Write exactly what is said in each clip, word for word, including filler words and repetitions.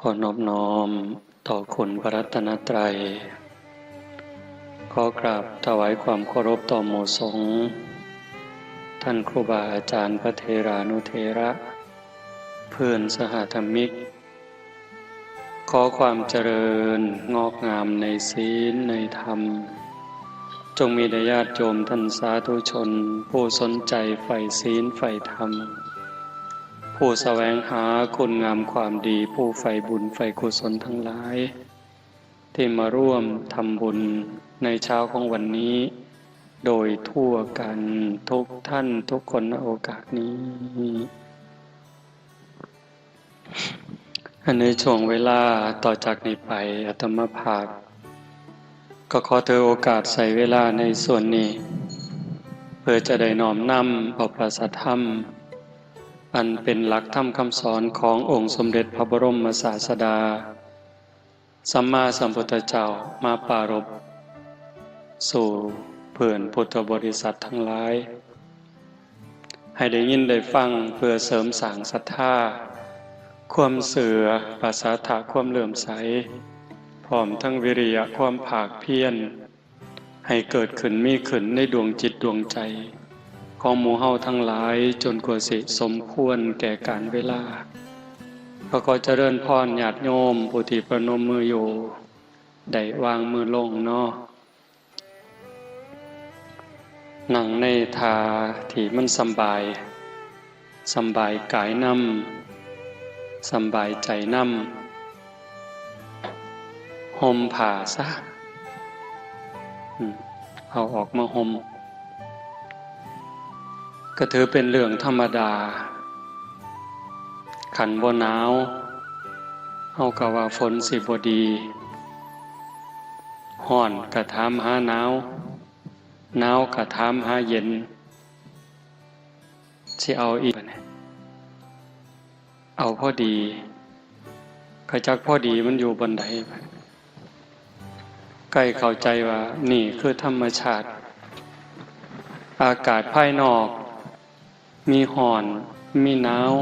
ขอนอบน้อมต่อคุณพระรัตนตรัย ขอกราบถวายความเคารพต่อหมู่สงฆ์ ท่านครูบาอาจารย์พระเถรานุเถระ เพื่อนสหธรรมิก ขอความเจริญงอกงามในศีลในธรรม จงมีแด่ญาติโยมท่านสาธุชน ผู้สนใจใฝ่ศีลใฝ่ธรรม ผู้แสวงหาคุณงามความดี ผู้ใฝ่บุญใฝ่กุศลทั้งหลาย ที่มาร่วมทำบุญในเช้าของวันนี้ โดยทั่วกันทุกท่านทุกคน ณ โอกาสนี้ ในช่วงเวลาต่อจากนี้ไป อาตมาภาพ ก็ขอถือโอกาสใช้เวลาในส่วนนี้ เพื่อจะได้น้อมนำเอาพระสัทธรรม อันเป็นหลักธรรมคำสอนขององค์สมเด็จพระบรมศาสดา สัมมาสัมพุทธเจ้ามาปรารภสู่เพื่อนพุทธบริษัททั้งหลาย ให้ได้ยินได้ฟังเพื่อเสริมสร้างศรัทธา ความเชื่อ ประสาทะ ความเลื่อมใส พร้อมทั้งวิริยะ ความภาคเพียร ให้เกิดขึ้นมีขึ้นในดวงจิตดวงใจ ของหมู่เฮาทั้งหลาย จนกว่าสิสมควรแก่กาลเวลา ก็ขอเจริญพรญาติโยมผู้ที่ประนมมืออยู่ ได้วางมือลงเนาะ นั่งในท่าที่มันสำบาย สำบายกายนำ สำบายใจนำ ห่มผ้าซะ อืม เอาออกมาห่ม ก็ถือเป็นเรื่องธรรมดา คันบ่หนาว เฮาก็ว่าฝนสิบ่ดี ฮ้อนก็ถามหาหนาว หนาวก็ถามหาเย็น สิเอาอีก เอาพอดี ก็จักพอดีมันอยู่บ่อนใด ใกล้เข้าใจว่านี่คือธรรมชาติ อากาศภายนอก มีฮ้อน มีหนาว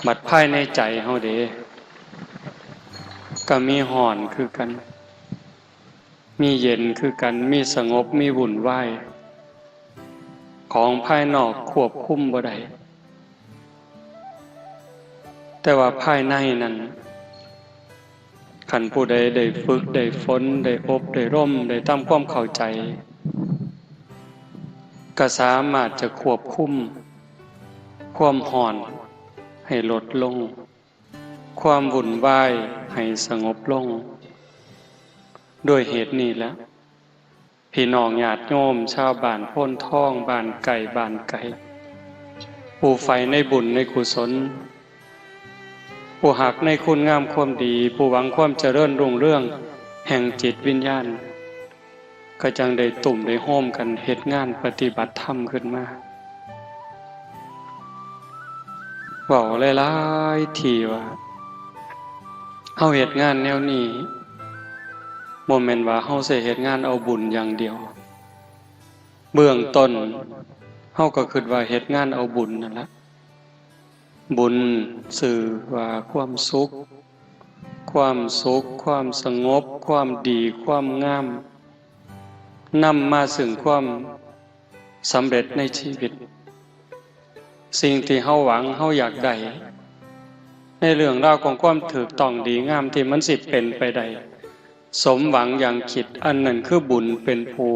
บัดภายในใจเฮาเด้ ก็มีฮ้อนคือกัน มีเย็นคือกัน มีสงบ มีวุ่นวาย ของภายนอกควบคุมบ่ได้ แต่ว่าภายในนั้น คันผู้ใดได้ฝึก ได้ฝน ได้อบ ได้รม ได้ทำความเข้าใจ ก็สามารถจะควบคุม ความฮ้อนให้ลดลง ความวุ่นวายให้สงบลง ด้วยเหตุนี้แหละ พี่น้องญาติโยม ชาวบ้านโพนทอง บ้านใกล้บ้านไกล ผู้ใฝ่ในบุญในกุศล ผู้ฮักในคุณงามความดี ผู้หวังความเจริญรุ่งเรืองแห่งจิตวิญญาณ ก็จั่งได้ตุ้มได้โฮมกันเฮ็ดงานปฏิบัติธรรมขึ้นมา เว้าหลายๆ ที่ว่า เฮาเฮ็ดงานแนวนี้ บ่แม่นว่าเฮาสิเฮ็ดงานเอาบุญอย่างเดียว เบื้องต้น เฮาก็คิดว่าเฮ็ดงานเอาบุญนั่นละ บุญชื่อว่าความสุข ความสุข ความสงบ ความดี ความงาม นำมาซึ่งความสำเร็จในชีวิต สิ่งที่เฮาหวัง เฮาอยากได้ ในเรื่องราวของความถูกต้องดีงามที่มันสิเป็นไปได้ สมหวังอย่างคิด อันนั้นคือบุญเป็นผู้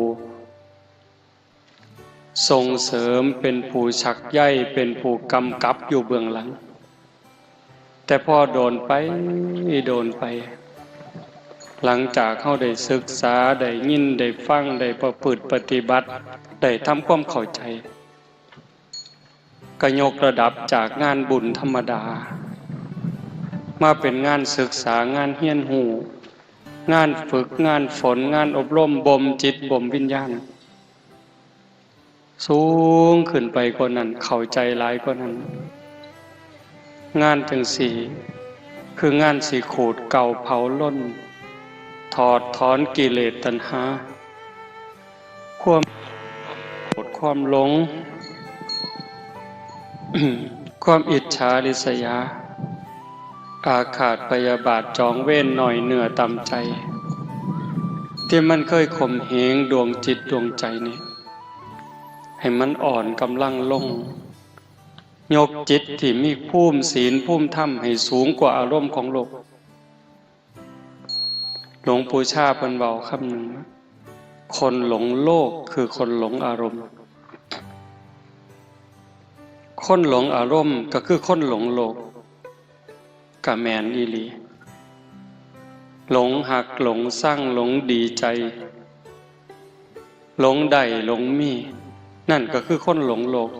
ส่งเสริม เป็นผู้ชักใย เป็นผู้กำกับอยู่เบื้องหลัง แต่พอโดนไป โดนไป หลังจากเฮาได้ศึกษา ได้ยิน ได้ฟัง ได้ประพฤติปฏิบัติ ได้ทำความเข้าใจ ก็ยกระดับจากงานบุญธรรมดา มาเป็นงานศึกษา งานเรียนรู้ งานฝึก งานฝน งานอบรม บ่มจิต บ่มวิญญาณ สูงขึ้นไปกว่านั้น เข้าใจหลายกว่านั้น งานจั่งซี้ คืองานสิขูดเกลาเผาลน ถอดถอนกิเลสตัณหา ความโกรธ ความหลง ความอิจฉาริษยา อาฆาตพยาบาทจองเวรน้อยเนื้อต่ำใจ ที่มันเคยข่มเหงดวงจิตดวงใจนี่ ให้มันอ่อนกำลังลง ยกจิตที่มีภูมิศีลภูมิธรรมให้สูงกว่าอารมณ์ของโลก หลวงปู่ชาเพิ่นเว้าคำหนึ่งว่า คนหลงโลกคือคนหลงอารมณ์ คนหลงอารมณ์ก็คือคนหลงโลก ก็แม่นอีหลี หลงฮัก หลงซัง หลงดีใจ หลงได้ หลงมี นั่นก็คือคนหลงโลก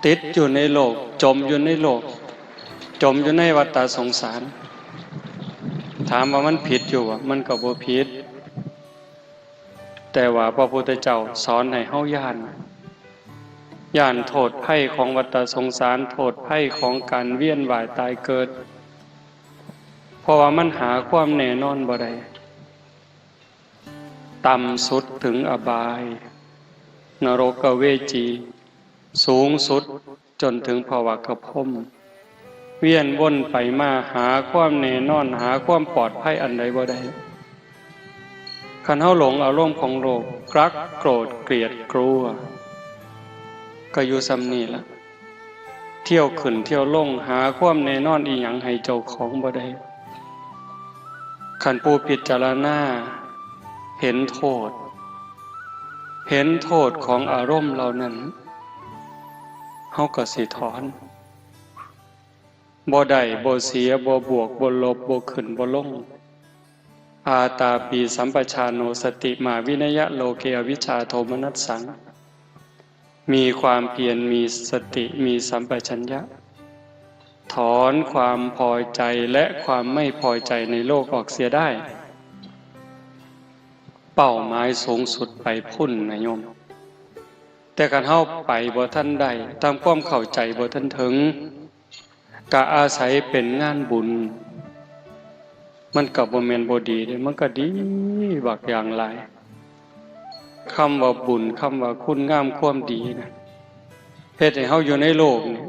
ติดอยู่ในโลก จมอยู่ในโลก จมอยู่ในวัฏฏะสงสาร ถามว่ามันผิดอยู่บ่ มันก็บ่ผิด แต่ว่าพระพุทธเจ้าสอนให้เฮาย้าน ย้านโทษภัยของวัฏฏะสงสาร โทษภัยของการเวียนว่ายตายเกิด เพราะว่ามันหาความแน่นอนบ่ได้ ต่ำสุดถึงอบาย นรกเวจี สูงสุดจนถึงภวกพรหม เวียนวนไปมาหาความแน่นอน หาความปลอดภัยอันใดบ่ได้ คันเฮาหลงอารมณ์ของโลก รัก โกรธ เกลียด กลัว ก็อยู่ส่ำนี่ล่ะ เที่ยวขึ้นเที่ยวลง หาความแน่นอนอีหยังให้เจ้าของบ่ได้ คันผู้พิจารณาเห็นโทษ เห็นโทษของอารมณ์เหล่านั้น เฮาก็สิถอน บ่ได้ บ่เสีย บ่บวก บ่ลบ บ่ขึ้น บ่ลง อาตาปีสัมปชาโน สติมาวินยะโลเก อวิชชาโทมนัสสัง มีความเพียร มีสติ มีสัมปชัญญะ ถอนความพอใจและความไม่พอใจในโลกออกเสียได้ เป้าหมายสูงสุดไปพุ้นนะโยม แต่คันเฮาไปบ่ทันได้ ตามความเข้าใจบ่ทันถึง ก็อาศัยเป็นงานบุญ มันก็บ่แม่นบ่ดีเด้ มันก็ดีบักอย่างหลาย คำว่าบุญ คำว่าคุณงามความดีนะ เฮ็ดให้เฮาอยู่ในโลกนี่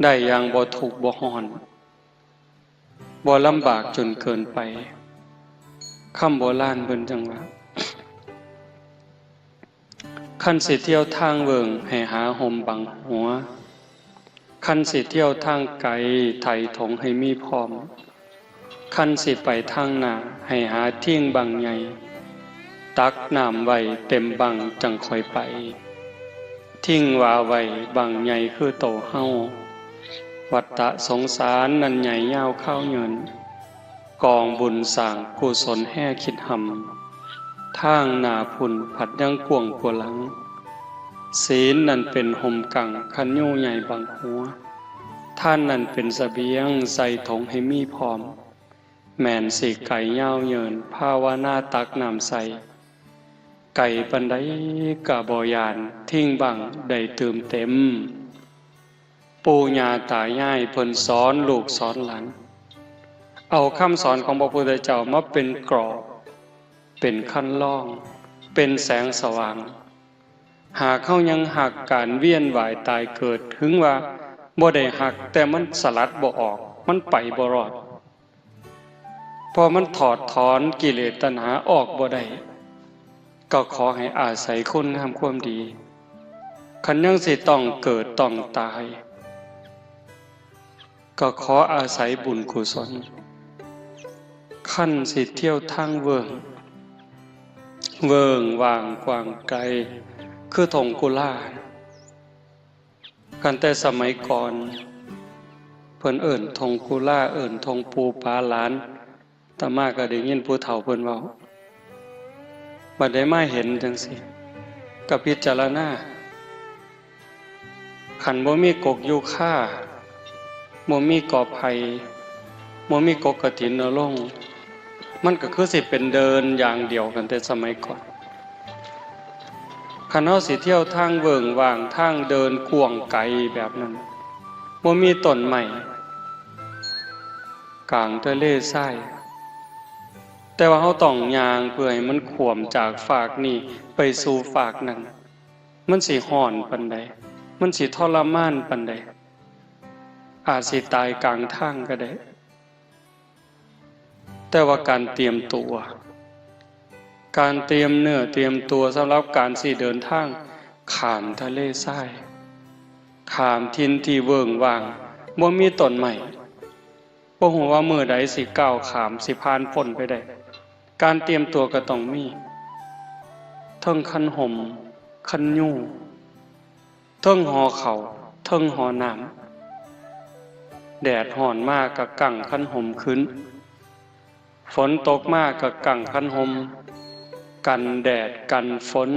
ได้อย่างบ่ทุกข์บ่ร้อน บ่ลำบากจนเกินไป คำโบราณเพิ่นจั่งว่า คันสิเที่ยวทางเวิ้งให้หาฮ่มบังหัว คันสิเที่ยวทางไกไถถงให้มีพร้อม คันสิไปทางหน้าให้หาทิ่งบั้งใหญ่ ตักน้ำไว้เต็มบั้งจั่งค่อยไป ทิ่งว่าไว้บั้งใหญ่คือโตเฮา วัฏฏะสงสารนั้นใหญ่ยาวคาวยืน กองบุญสร้างกุศลแฮ่คิดหำ ทางหน้าพุ้นผัดยังกว้างกว่าหลัง ศีลนั้นเป็นฮ่มกั้งคันยุงใหญ่บังหัว ทานนั้นเป็นเสบียงใส่ถงให้มีพร้อม แม่นสิไกยาวยืน ภาวนาตักน้ำใส่ ไกปานใดก็บ่ย้าน ทิ่งบั้งได้ตื่มเต็ม ปู่ย่าตายายเพิ่นสอนลูกสอนหลาน เอาคำสอนของพระพุทธเจ้ามาเป็นกรอบ เป็นคันลอง เป็นแสงสว่าง หากเฮายังฮักการเวียนว่ายตายเกิด ถึงว่าบ่ได้ฮัก แต่มันสลัดบ่ออก มันไปบ่รอด พอมันถอดถอนกิเลสตัณหาออกบ่ได้ ก็ขอให้อาศัยคุณงามความดี คันยังสิต้องเกิดต้องตาย ก็ขออาศัยบุญกุศล คันสิเที่ยวทางเวิ้ง เวิ้งว่างกว้างไกล คือถงกุลา คันแต่สมัยก่อน เพิ่นเอิ้นถงกุลา เอิ้นถงปู่ปาหลาน อาตมาก็ได้ยินผู้เฒ่าเพิ่นเว้า บัดได้มาเห็นจั่งซี้ ก็พิจารณา คันบ่มีกกยูคา บ่มีกอไผ่ บ่มีกกกฐินนรงค์ มันก็คือสิเป็นเดินอย่างเดียวกันแต่สมัยก่อน คันเฮาสิเที่ยวทางเวิ้งว่าง ทางเดินกว้างไกลแบบนั้น บ่มีต้นไม้ กลางทะเลทราย แต่ว่าเฮาต้องย่างเพื่อให้มันข้ามจากฟากนี้ไปสู่ฟากนั้น มันสิร้อนปานใด มันสิทรมานปานใด อาจสิตายกลางทางก็ได้ แต่ว่าการเตรียมตัว การเตรียมเนื้อเตรียมตัวสำหรับการสิเดินทางข้ามทะเลทราย ข้ามถิ่นที่เวิ้งว้าง บ่มีต้นไม้ บ่ฮู้ว่ามื้อใดสิก้าวข้าม สิผ่านพ้นไปได้ การเตรียมตัวก็ต้องมี เทิงคันห่ม คันยู เทิงห่อข้าว เทิงห่อน้ำ แดดร้อนมาก็กังคันห่มขึ้น ฝนตกมาก็กังคันห่ม กันแดดกันฝน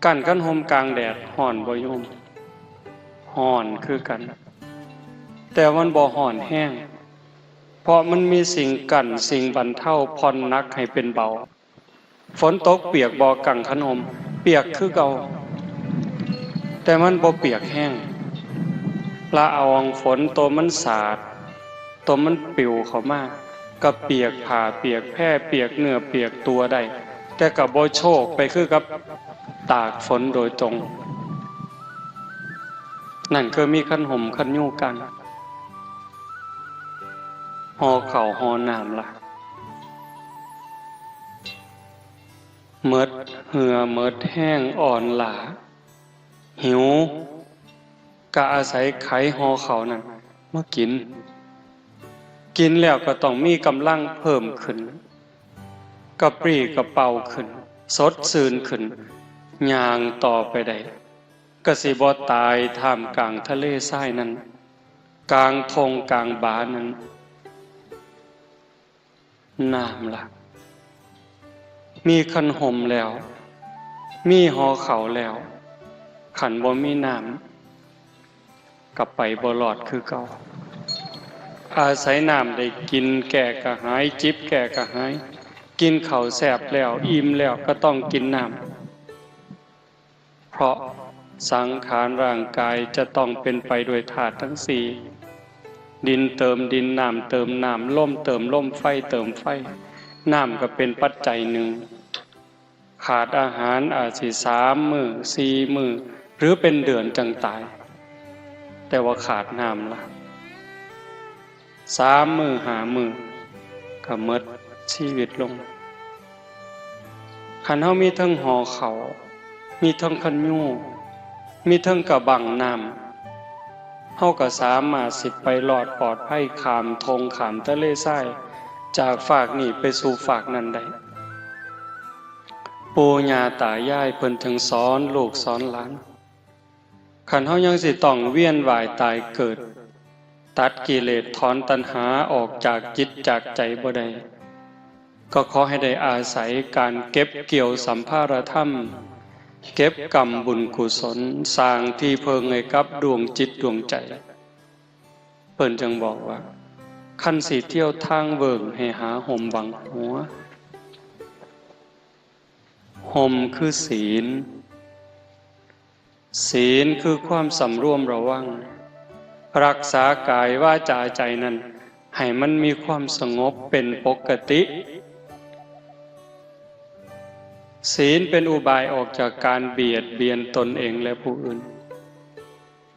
กันคันห่มกลางแดดร้อนบ่โยม ร้อนคือกัน แต่มันบ่ร้อนแฮง เพราะมันมีสิ่งกั้น สิ่งบรรเทา ผ่อนหนักให้เป็นเบา ฝนตกเปียกบ่กังคันห่ม เปียกคือเก่า แต่มันบ่เปียกแฮง ละอองฝนตัวมันสาด ตัวมันปลิวเข้ามา ก็เปียกผ้าเปียกแพร เปียกเนื้อเปียกตัวได้ แต่ก็บ่โชกไปคือกับตากฝนโดยตรง นั่นคือมีคันห่มคันยูกัง ห่อข้าวห่อน้ำล่ะ หมดเหื่อหมดแฮงอ่อนล้า หิว ก็อาศัยไขห่อข้าวนั่นมากิน กินแล้วก็ต้องมีกำลังเพิ่มขึ้น กระปรี้กระเปร่าขึ้น สดชื่นขึ้น ย่างต่อไปได้ ก็สิบ่ตายท่ามกลางทะเลทรายนั้น กลางท่งกลางบานั้น น้ำล่ะ มีคันห่มแล้ว มีห่อข้าวแล้ว คันบ่มีน้ำ ก็ไปบ่รอดคือเก่า อาศัยน้ำได้กินแก้กระหาย จิบแก้กระหาย กินข้าวแซ่บแล้ว อิ่มแล้วก็ต้องกินน้ำ เพราะสังขารร่างกายจะต้องเป็นไปด้วยธาตุทั้งสี่ ดินเติมดิน น้ำเติมน้ำ ลมเติมลม ไฟเติมไฟ น้ำก็เป็นปัจจัยหนึ่ง ขาดอาหารอาจสิสามมื้อ สี่มื้อ หรือเป็นเดือนจั่งตาย แต่ว่าขาดน้ำล่ะ สามมื้อห้ามื้อ ก็หมดชีวิตลง คันเฮามีเทิงห่อข้าว มีเทิงคันยู มีเทิงกะบั้งน้ำ เฮาก็สามารถสิไปรอดปลอดภัยข้ามท่งข้ามทะเลทราย จากฟากนี้ไปสู่ฟากนั้นได้ ปู่ย่าตายายเพิ่นจึงสอนลูกสอนหลาน คันเฮายังสิต้องเวียนว่ายตายเกิด ตัดกิเลสถอนตัณหาออกจากจิตจากใจบ่ได้ ก็ขอให้ได้อาศัยการเก็บเกี่ยวสัมภารธรรม เก็บกำบุญกุศล สร้างที่เพิ่งให้กับดวงจิตดวงใจ เพิ่นจึงบอกว่า คันสิเที่ยวทางเวิ้งให้หาห่มบังหัว ห่มคือศีล ศีลคือความสำรวมระวัง รักษากายวาจาใจนั้น ให้มันมีความสงบเป็นปกติ ศีลเป็นอุบายออกจากการเบียดเบียนตนเองและผู้อื่น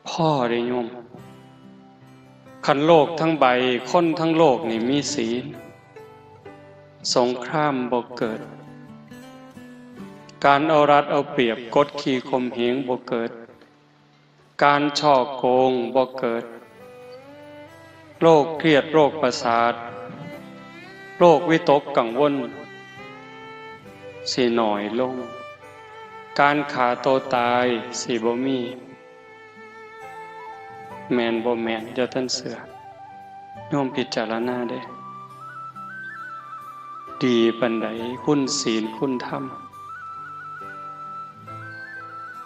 พ่อได้โยม คันโลกทั้งใบ คนทั้งโลกนี่มีศีล สงครามบ่เกิด การเอารัดเอาเปรียบกดขี่ข่มเหงบ่เกิด การฉ้อโกงบ่เกิด โรคเครียดโรคประสาท โรควิตกกังวล สิน้อยลง การฆ่าตัวตายสิบ่มี แม่นบ่แม่น อย่าท่านเชื่อ โยมพิจารณาเด้ ดีปานใดคุณศีลคุณธรรม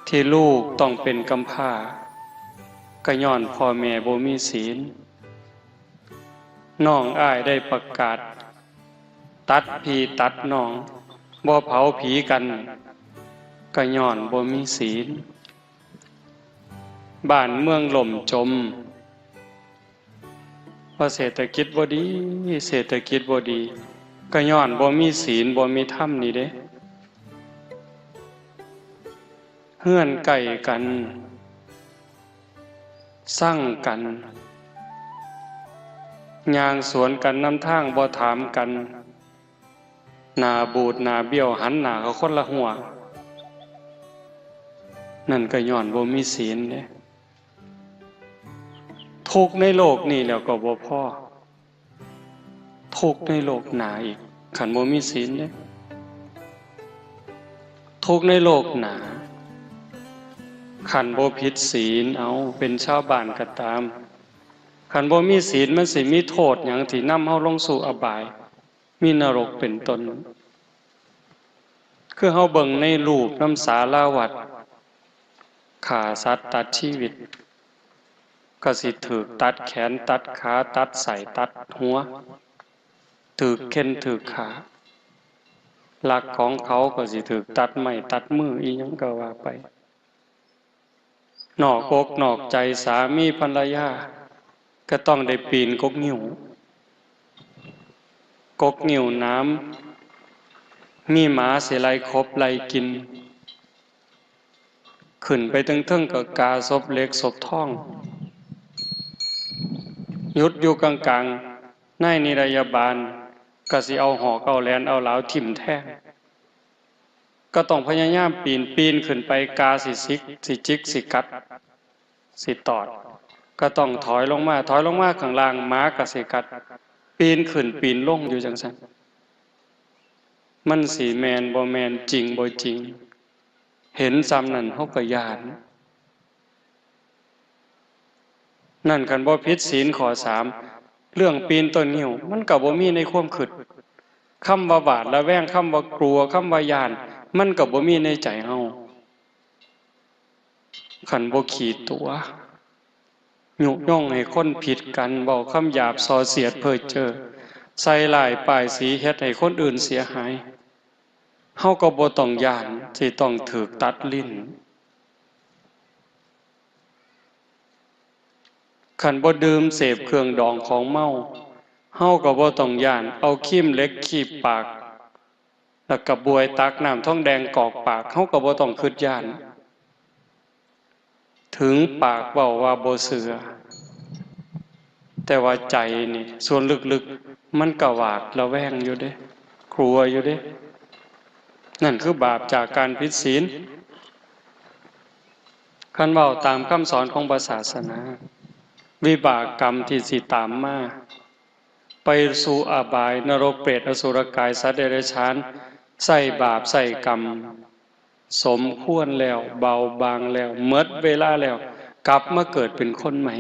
ที่ลูกต้องเป็นกำพร้า ก็ย้อนพ่อแม่บ่มีศีล น้องอ้ายได้ประกาศ ตัดพี่ตัดน้อง บ่เผาผีกัน ก็ย้อนบ่มีศีล บ้านเมืองล่มจม ว่าเศรษฐกิจบ่ดี เศรษฐกิจบ่ดี ก็ย้อนบ่มีศีล บ่มีธรรมนี่เด้ เฮือนใกล้กัน ซังกัน ย่างสวนกันนำทาง บ่ถามกัน หน้าบูดหน้าเบี้ยว หันหน้าเข้าคนละฮั้ว นั่นก็ย้อนบ่มีศีลเด้ ทุกข์ในโลกนี้แล้วก็บ่พอ ทุกข์ในโลกหน้าอีก คันบ่มีศีลเด้ ทุกข์ในโลกหน้า คันบ่ผิดศีล เอา เป็นชาวบ้านก็ตาม คันบ่มีศีล มันสิมีโทษหยังที่นำเฮาลงสู่อบาย มีนรกเป็นต้น คือเฮาเบิ่งในรูปนำศาลาวัด ฆ่าสัตว์ตัดชีวิต ก็สิถูกตัดแขนตัดขาตัดไส้ตัดหัว ถูกเฆ่นถูกฆ่า ลักของเขาก็สิถูกตัดไม้ตัดมือ อีหยังก็ว่าไป นอกอกนอกใจสามีภรรยา ก็ต้องได้ปีนกกงิ้ว กกงิ้วหนาม มีหมาสิไล่ขบไล่กิน ขึ้นไปเทิงๆ ก็กาศพเหล็กศพทอง หยุดอยู่กลางๆ นายนิรยาบาลก็สิเอาหอกเอาแหลนเอาหลาวทิ่มแทง ก็ต้องพยายามปีน ปีนขึ้นไป กาสิสิก สิจิก สิกัด สิตอด ก็ต้องถอยลงมา ถอยลงมาข้างล่าง หมาก็สิกัด ปีนขึ้นปีนลงอยู่จั่งซั้น มันสิแม่นบ่แม่น จริงบ่จริง เห็นส่ำนั้นเฮาก็ย้าน นั่นคันบ่ผิดศีลข้อสาม เรื่องปีนต้นงิ้ว มันก็บ่มีในความคิด คำว่าหวาดระแวง คำว่ากลัว คำว่าย้าน มันก็บ่มีในใจเฮา คันบ่ขี้ตั๋ว ยุยงให้คนผิดกัน เว้าคำหยาบส่อเสียดเพ้อเจ้อ ใส่ร้ายป้ายสี เฮ็ดให้คนอื่นเสียหาย เฮาก็บ่ต้องย้านสิต้องถูกตัดลิ้น คันบ่ดื่มเสพเครื่องดองของเมา เฮาก็บ่ต้องย้านเอาครีมเหล็กคีบปาก แล้วก็บวยตักน้ำทองแดงกอกปาก เฮาก็บ่ต้องคิดย้าน ถึงปากเว้าว่าบ่เชื่อ แต่ว่าใจนี่ ส่วนลึกๆ มันก็หวาดระแวงอยู่เด้ กลัวอยู่เด้ นั่นคือบาปจากการผิดศีล คันเว้าตามคำสอนของพระศาสนา วิบากกรรมที่สิตามมา ไปสู่อบาย นรก เปรต อสุรกาย สัตว์เดรัจฉาน ใช้บาปใช้กรรม สมควรแล้ว เบาบางแล้ว หมดเวลาแล้ว กลับมาเกิดเป็นคนใหม่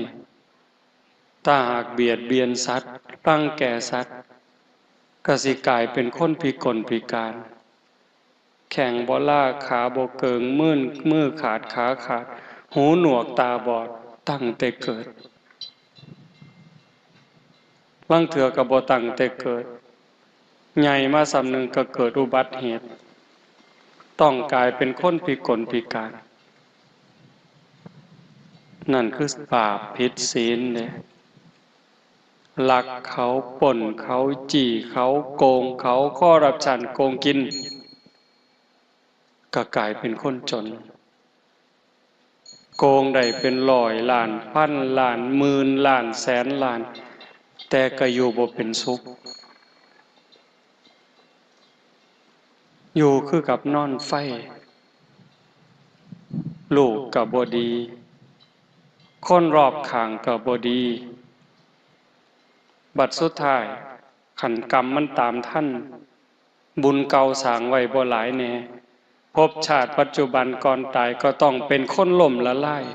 ถ้าหากเบียดเบียนสัตว์ รังแกสัตว์ ก็สิกลายเป็นคนพิกลพิการ แข้งบ่ลา ขาบ่เกิง มือ มือขาด ขาขาด หูหนวก ตาบอด ตั้งแต่เกิด ลางเทื่อก็บ่ตั้งแต่เกิด ใหญ่มาส่ำหนึ่งก็เกิดอุบัติเหตุ ต้องกลายเป็นคนพิกลพิการ นั่นคือบาปผิดศีลเด้ ลักเขา ปล้นเขา จี้เขา โกงเขา คอร์รัปชัน โกงกิน ก็กลายเป็นคนจน โกงได้เป็นร้อยล้าน พันล้าน หมื่นล้าน แสนล้าน แต่ก็อยู่บ่เป็นสุข อยู่คือกับนอนไฟ ลูกก็บ่ดี คนรอบข้างก็บ่ดี บัดสุดท้าย คันกรรมมันตามทัน บุญเก่าสร้างไว้บ่หลายแหน่ ภพชาติปัจจุบันก่อนตายก็ต้องเป็นคนล้มละลาย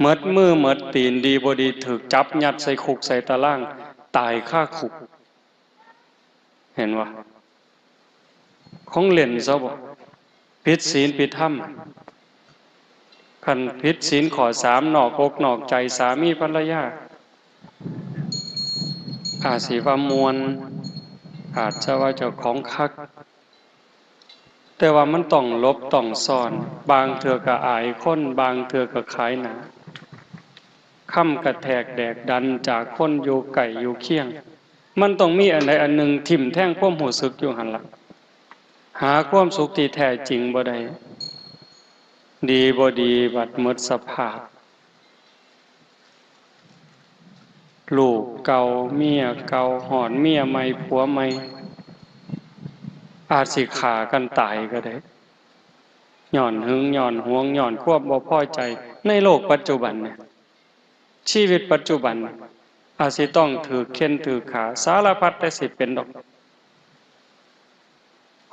หมดมือหมดตีน ดีบ่ดีถูกจับยัดใส่คุกใส่ตาราง ตายคาคุก เห็นบ่ ของเล่นซะบ่ ผิดศีลผิดธรรม คันผิดศีลข้อสาม นอกอกนอกใจสามีภรรยา อาจสิว่าม่วน อาจจะว่าเจ้าของคัก แต่ว่ามันต้องหลบต้องซ่อน บางเทื่อก็อายคน บางเทื่อก็ขายหน้า คำกระแทกแดกดันจากคนอยู่ใกล้อยู่เคียง มันต้องมีอันใดอันหนึ่งทิ่มแทงความรู้สึกอยู่หั่นล่ะ หาความสุขที่แท้จริงบ่ได้ ดีบ่ดีบัดหมดสภาพ ลูกเก่า เมียเก่า ฮอดเมียใหม่ ผัวใหม่ อาจสิฆ่ากันตายก็ได้ ย้อนหึง ย้อนหวง ย้อนความบ่พอใจ ในโลกปัจจุบันเนี่ย ชีวิตปัจจุบัน อาจสิต้องถืกเฆ่นถืกฆ่า สารพัดแต่สิเป็นดอก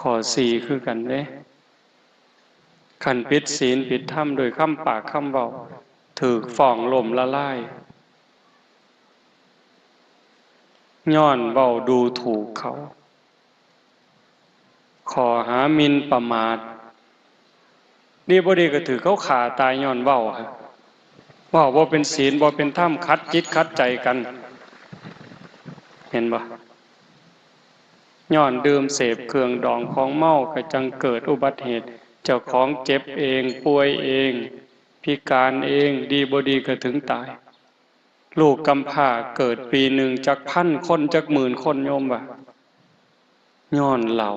ข้อสี่คือกันเด้ คันผิดศีลผิดธรรมด้วยคำปากคำเว้า ถืกฟ้องล้มละลาย ย้อนเว้าดูถูกเขา ข้อหาหมิ่นประมาท ดีบ่ดีก็ถืกเขาฆ่าตายย้อนเว้า เว้าบ่เป็นศีลบ่เป็นธรรม ขัดจิตขัดใจกัน เห็นบ่ ย้อนดื่มเสพเครื่องดองของเมาก็จั่งเกิดอุบัติเหตุ เจ้าของเจ็บเอง ป่วยเอง พิการเอง ดีบ่ดีก็ถึงตาย ลูกกำพร้าเกิดปีหนึ่งจักพันคน จักหมื่นคน โยมว่า ย้อนเหล้า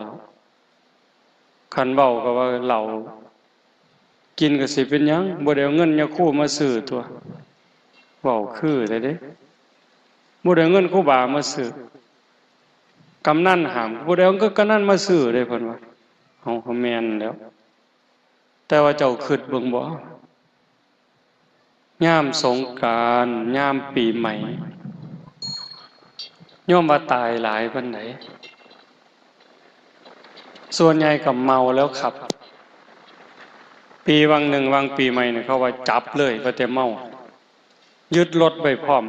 คันเว้าก็ว่าเหล้า กินก็สิเป็นหยัง บ่ได้เอาเงินยาคูมาซื้อตั๊ว เว้าคือแท้เด้ บ่ได้เอาเงินครูบามาซื้อ กำนันห้าม บ่ได้เอาเงินกำนันมาซื้อเด้ เพิ่นว่า เอา ก็แม่นแล้ว แต่ว่าเจ้าคิดเบิ่งบ่ ยามสงกรานต์ ยามปีใหม่ โยมว่าตายหลายปานใด ส่วนใหญ่ก็เมาแล้วขับ ปีวังหนึ่ง วังปีใหม่เนี่ย เขาว่าจับเลย ว่าแต่เมา ยึดรถไว้พร้อม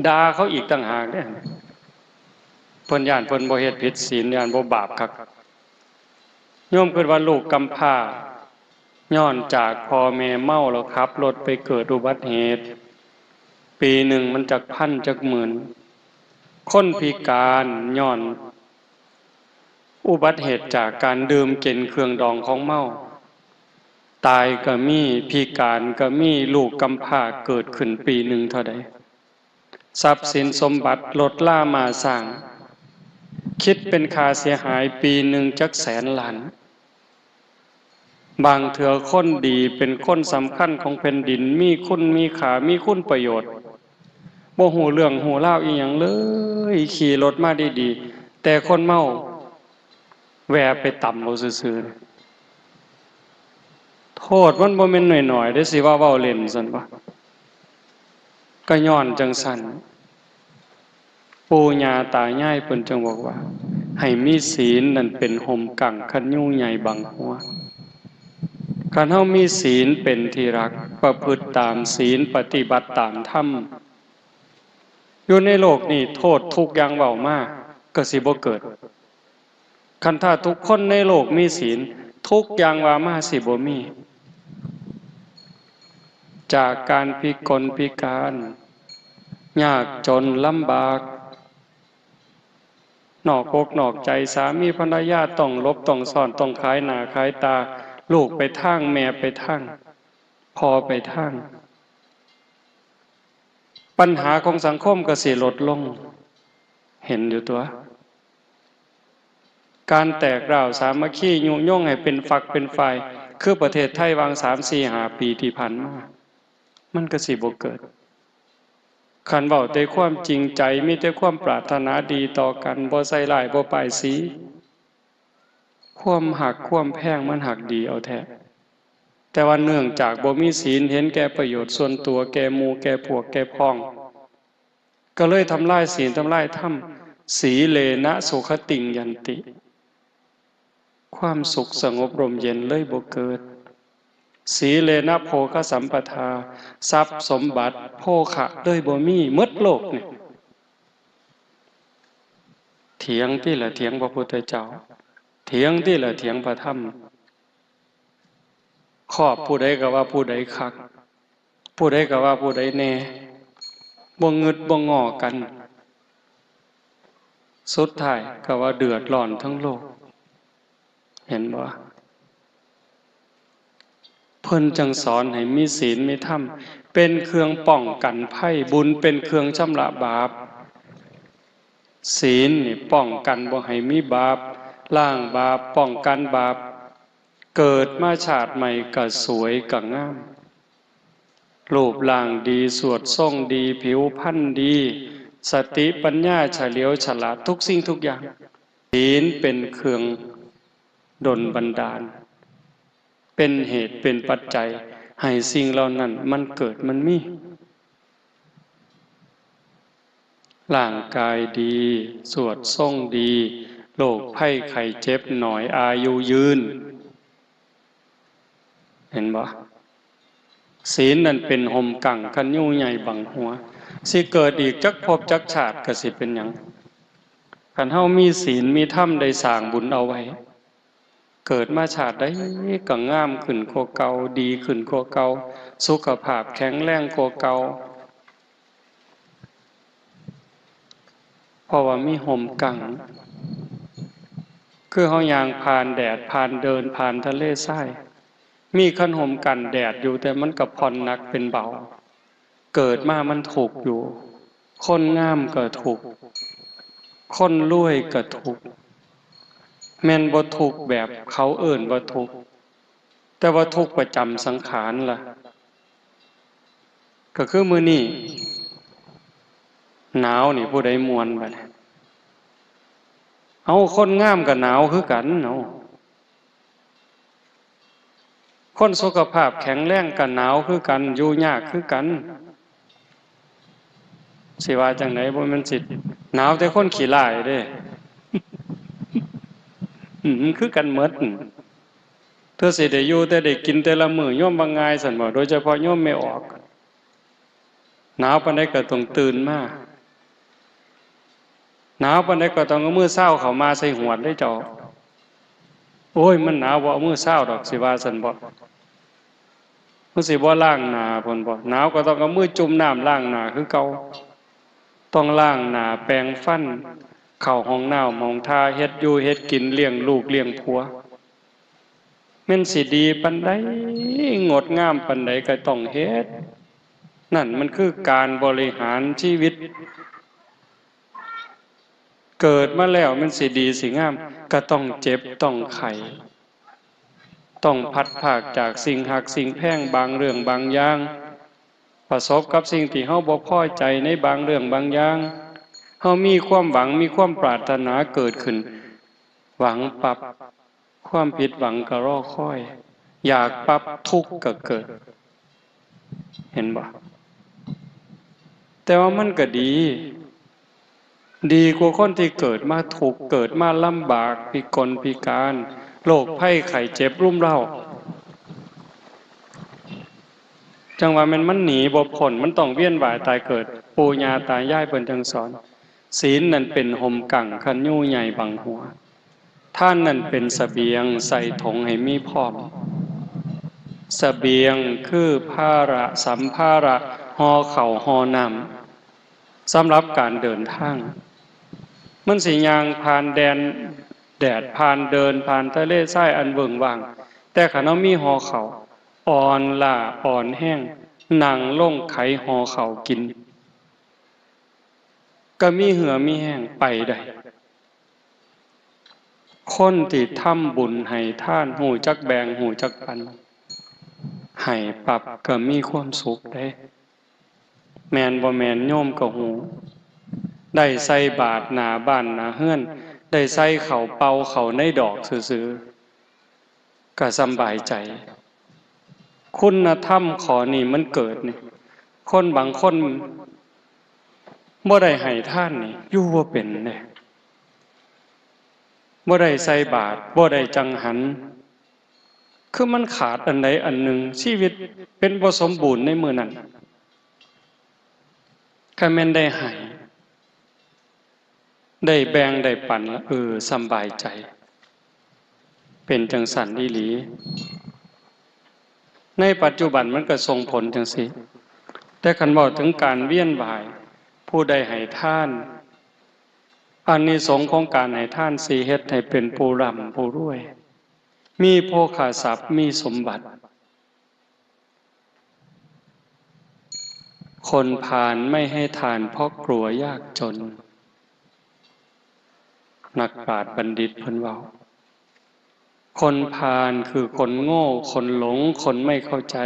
ด่าเขาอีกต่างหากเด้ เพิ่นย้านเพิ่นบ่เฮ็ดผิดศีล ย้านบ่บาปคัก โยมคิดว่าลูกกำพร้า ย้อนจากพ่อแม่เมาแล้วขับรถไปเกิดอุบัติเหตุ ปีหนึ่งมันจักพันจักหมื่น คนพิการย้อนอุบัติเหตุจากการดื่มกินเครื่องดองของเมา ตายก็มี พิการก็มี ลูกกำพร้าเกิดขึ้นปีหนึ่งเท่าใด ทรัพย์สินสมบัติรถราม้าช้าง คิดเป็นค่าเสียหายปีหนึ่งจักแสนล้าน บางเทื่อคนดีเป็นคนสำคัญของแผ่นดิน มีคุณมีค่า มีคุณประโยชน์ บ่ฮู้เรื่องฮู้ราวอีหยังเลย ขี่รถมาดีๆ แต่คนเมาแวะไปตำเอาซื่อๆ โทษมันบ่แม่นน้อยๆ เด้ สิว่าเว้าเล่นซั้นบ่ ก็ย้อนจั่งซั้น ปู่ย่าตายายเพิ่นจั่งบอกว่า ให้มีศีลนั่นเป็นฮ่มกั้ง คันยุงใหญ่บังหัว คันเฮามีศีลเป็นที่รัก ประพฤติตามศีล ปฏิบัติตามธรรม อยู่ในโลกนี้โทษทุกข์อย่างเว้ามาก็สิบ่เกิด คันถ้าทุกคนในโลกมีศีล ทุกข์อย่างว่ามาสิบ่มี จากการพิกลพิการ ยากจนลำบาก นอกอกนอกใจ สามีภรรยาต้องหลบต้องซ่อน ต้องขายหน้าขายตา ลูกไปทาง แม่ไปทาง พ่อไปทาง ปัญหาของสังคมก็สิลดลง เห็นอยู่ตั๊ว การแตกร้าวสามัคคียุยงให้เป็นฝักเป็นฝ่าย คือประเทศไทยหว่างสาม สี่ ห้า ปีที่ผ่านมา มันก็สิบ่เกิด คันเว้าแต่ความจริงใจ มีแต่ความปรารถนาดีต่อกัน บ่ใส่ร้าย บ่ป้ายสี ความฮักความแพงมันฮักดีเอาแท้ แต่ว่าเนื่องจากบ่มีศีล เห็นแก่ประโยชน์ส่วนตัว แก่หมู่แก่พวก แก่พ้อง ก็เลยทำลายศีล ทำลายธรรม สีเลนะสุขติงยันติ ความสุขสงบร่มเย็นเลยบ่เกิด สีเลนะโภคสัมปทา ทรัพย์สมบัติโภคะเลยบ่มี หมดโลกนี่ เถียงติล่ะ เถียงพระพุทธเจ้า เถียงติล่ะ เถียงพระธรรม ครอบผู้ใดก็ว่าผู้ใดคัก ผู้ใดก็ว่าผู้ใดแน่ บ่งึดบ่งอกัน สุดท้ายก็ว่าเดือดร้อนทั้งโลก เห็นบ่ เพิ่นจั่งสอนให้มีศีลมีธรรม เป็นเครื่องป้องกันภัย บุญเป็นเครื่องชำระบาป ศีลนี่ป้องกันบ่ให้มีบาป ล้างบาป ป้องกันบาป เกิดมาชาติใหม่ก็สวยก็งาม รูปร่างดี สวดทรงดี ผิวพรรณดี สติปัญญาเฉลียวฉลาดทุกสิ่งทุกอย่าง ศีลเป็นเครื่องดลบันดาล เป็นเหตุเป็นปัจจัยให้สิ่งเหล่านั้นมันเกิดมันมี ร่างกายดี สวดทรงดี โรคภัยไข้เจ็บหน่อย อายุยืน เห็นบ่ ศีลนั่นเป็นห่มกังคันยูใหญ่บังหัว สิเกิดอีกจักภพจักชาติก็สิเป็นหยัง คันเฮามีศีลมีธรรมได้สร้างบุญเอาไว้ เกิดมาชาติใดก็งามขึ้นกว่าเก่า ดีขึ้นกว่าเก่า สุขภาพแข็งแรงกว่าเก่า เพราะว่ามีห่มกัง คือเฮาย่างผ่านแดด ผ่านเดิน ผ่านทะเลทราย มีคันห่มกันแดดอยู่ แต่มันก็ผ่อนหนักเป็นเบา เกิดมามันทุกข์อยู่ คนงามก็ทุกข์ คนรวยก็ทุกข์ แม่นบ่ทุกข์แบบเขาเอิ้นว่าทุกข์ แต่ว่าทุกข์ประจำสังขารล่ะ ก็คือมื้อนี้หนาวนี่ผู้ใดม่วนบัดนี้ เอา คนงามก็หนาวคือกัน เอา คนสุขภาพแข็งแรงก็หนาวคือกัน อยู่ยากคือกัน สิว่าจั่งใด บ่แม่นสิหนาวแต่คนขี้ร้ายเด้ อืม คือกันหมด เทื่อสิได้อยู่แต่ได้กินแต่ละมื้อ โยมว่าง่ายซั่นบ่ โดยเฉพาะโยมแม่ออก หนาวปานใดก็ต้องตื่นมา หนาวปานใดก็ต้องเอามือซาวเข้ามาใส่หวดเด้เจ้า โอ้ย มันหนาว บ่เอามือซาวดอก สิว่าซั่นบ่ มันสิบ่ล้างหน้าพุ้นบ่ หนาวก็ต้องเอามือจุ่มน้ำล้างหน้าคือเก่า ต้องล้างหน้า แปรงฟัน เข้าห้องน้ำห้องท่า เฮ็ดอยู่เฮ็ดกิน เลี้ยงลูกเลี้ยงผัว แม่นสิดีปานใด งดงามปานใดก็ต้องเฮ็ด นั่นมันคือการบริหารชีวิต เกิดมาแล้วแม่นสิดีสิงาม ก็ต้องเจ็บต้องไข้ ต้องพลัดพรากจากสิ่งฮักสิ่งแพงบางเรื่องบางอย่าง ประสบกับสิ่งที่เฮาบ่พอใจในบางเรื่องบางอย่าง เฮามีความหวัง มีความปรารถนาเกิดขึ้น หวังปั๊บ ความผิดหวังก็รอคอย อยากปั๊บ ทุกข์ก็เกิด เห็นบ่ แต่ว่ามันก็ดี ดีกว่าคนที่เกิดมาทุกข์ เกิดมาลำบาก พิกลพิการ โรคภัยไข้เจ็บรุมเร้า จั่งว่าแม่นมันหนีบ่พ้น มันต้องเวียนว่ายตายเกิด ปู่ย่าตายายเพิ่นจั่งสอน ศีลนั่นเป็นห่มกังคันยูใหญ่บังหัว ทานนั่นเป็นเสบียงใส่ถงให้มีพร้อม เสบียงคือภาระสัมภาระ ห่อข้าวห่อน้ำ สำหรับการเดินทาง มันสิย่างผ่านแดน แดด ผ่านเดิน ผ่านทะเลทรายอันเวิ้งว้าง แต่คันเฮามีห่อข้าว อ่อนล้าอ่อนแฮง นั่งลงไขห่อข้าวกิน ก็มีเหื่อมีแฮงไปได้ คนที่ทำบุญให้ทาน ฮู้จักแบ่ง ฮู้จักปัน ให้ปั๊บก็มีความสุขเด้ แม่นบ่แม่นโยมก็ฮู้ ได้ใส่บาตรหน้าบ้านหน้าเฮือน ได้ใส่ข้าวเป่าเข้าในดอกซื่อๆ ก็สำบายใจ คุณธรรมข้อนี้มันเกิดนี่ คนบางคนบ่ได้ให้ทานนี่ อยู่บ่เป็นเด้ บ่ได้ใส่บาตร บ่ได้จังหัน คือมันขาดอันใดอันหนึ่ง ชีวิตเป็นบ่สมบูรณ์ในมื้อนั้น คันแม่นได้ให้ ได้แบ่งได้ปันละ เออ สำบายใจ เป็นจั่งซั้นอีหลี ในปัจจุบันมันก็ส่งผลจั่งซี้ แต่คันเว้าถึงการเวียนว่าย ผู้ใดให้ทาน อานิสงส์ของการให้ทานสิเฮ็ดให้เป็นผู้ร่ำผู้รวย มีโภคทรัพย์ มีสมบัติ คนพาลไม่ให้ทานเพราะกลัวยากจน นักปราชญ์บัณฑิตเพิ่นเว้า คนพาลคือคนโง่ คนหลง คนไม่เข้าใจ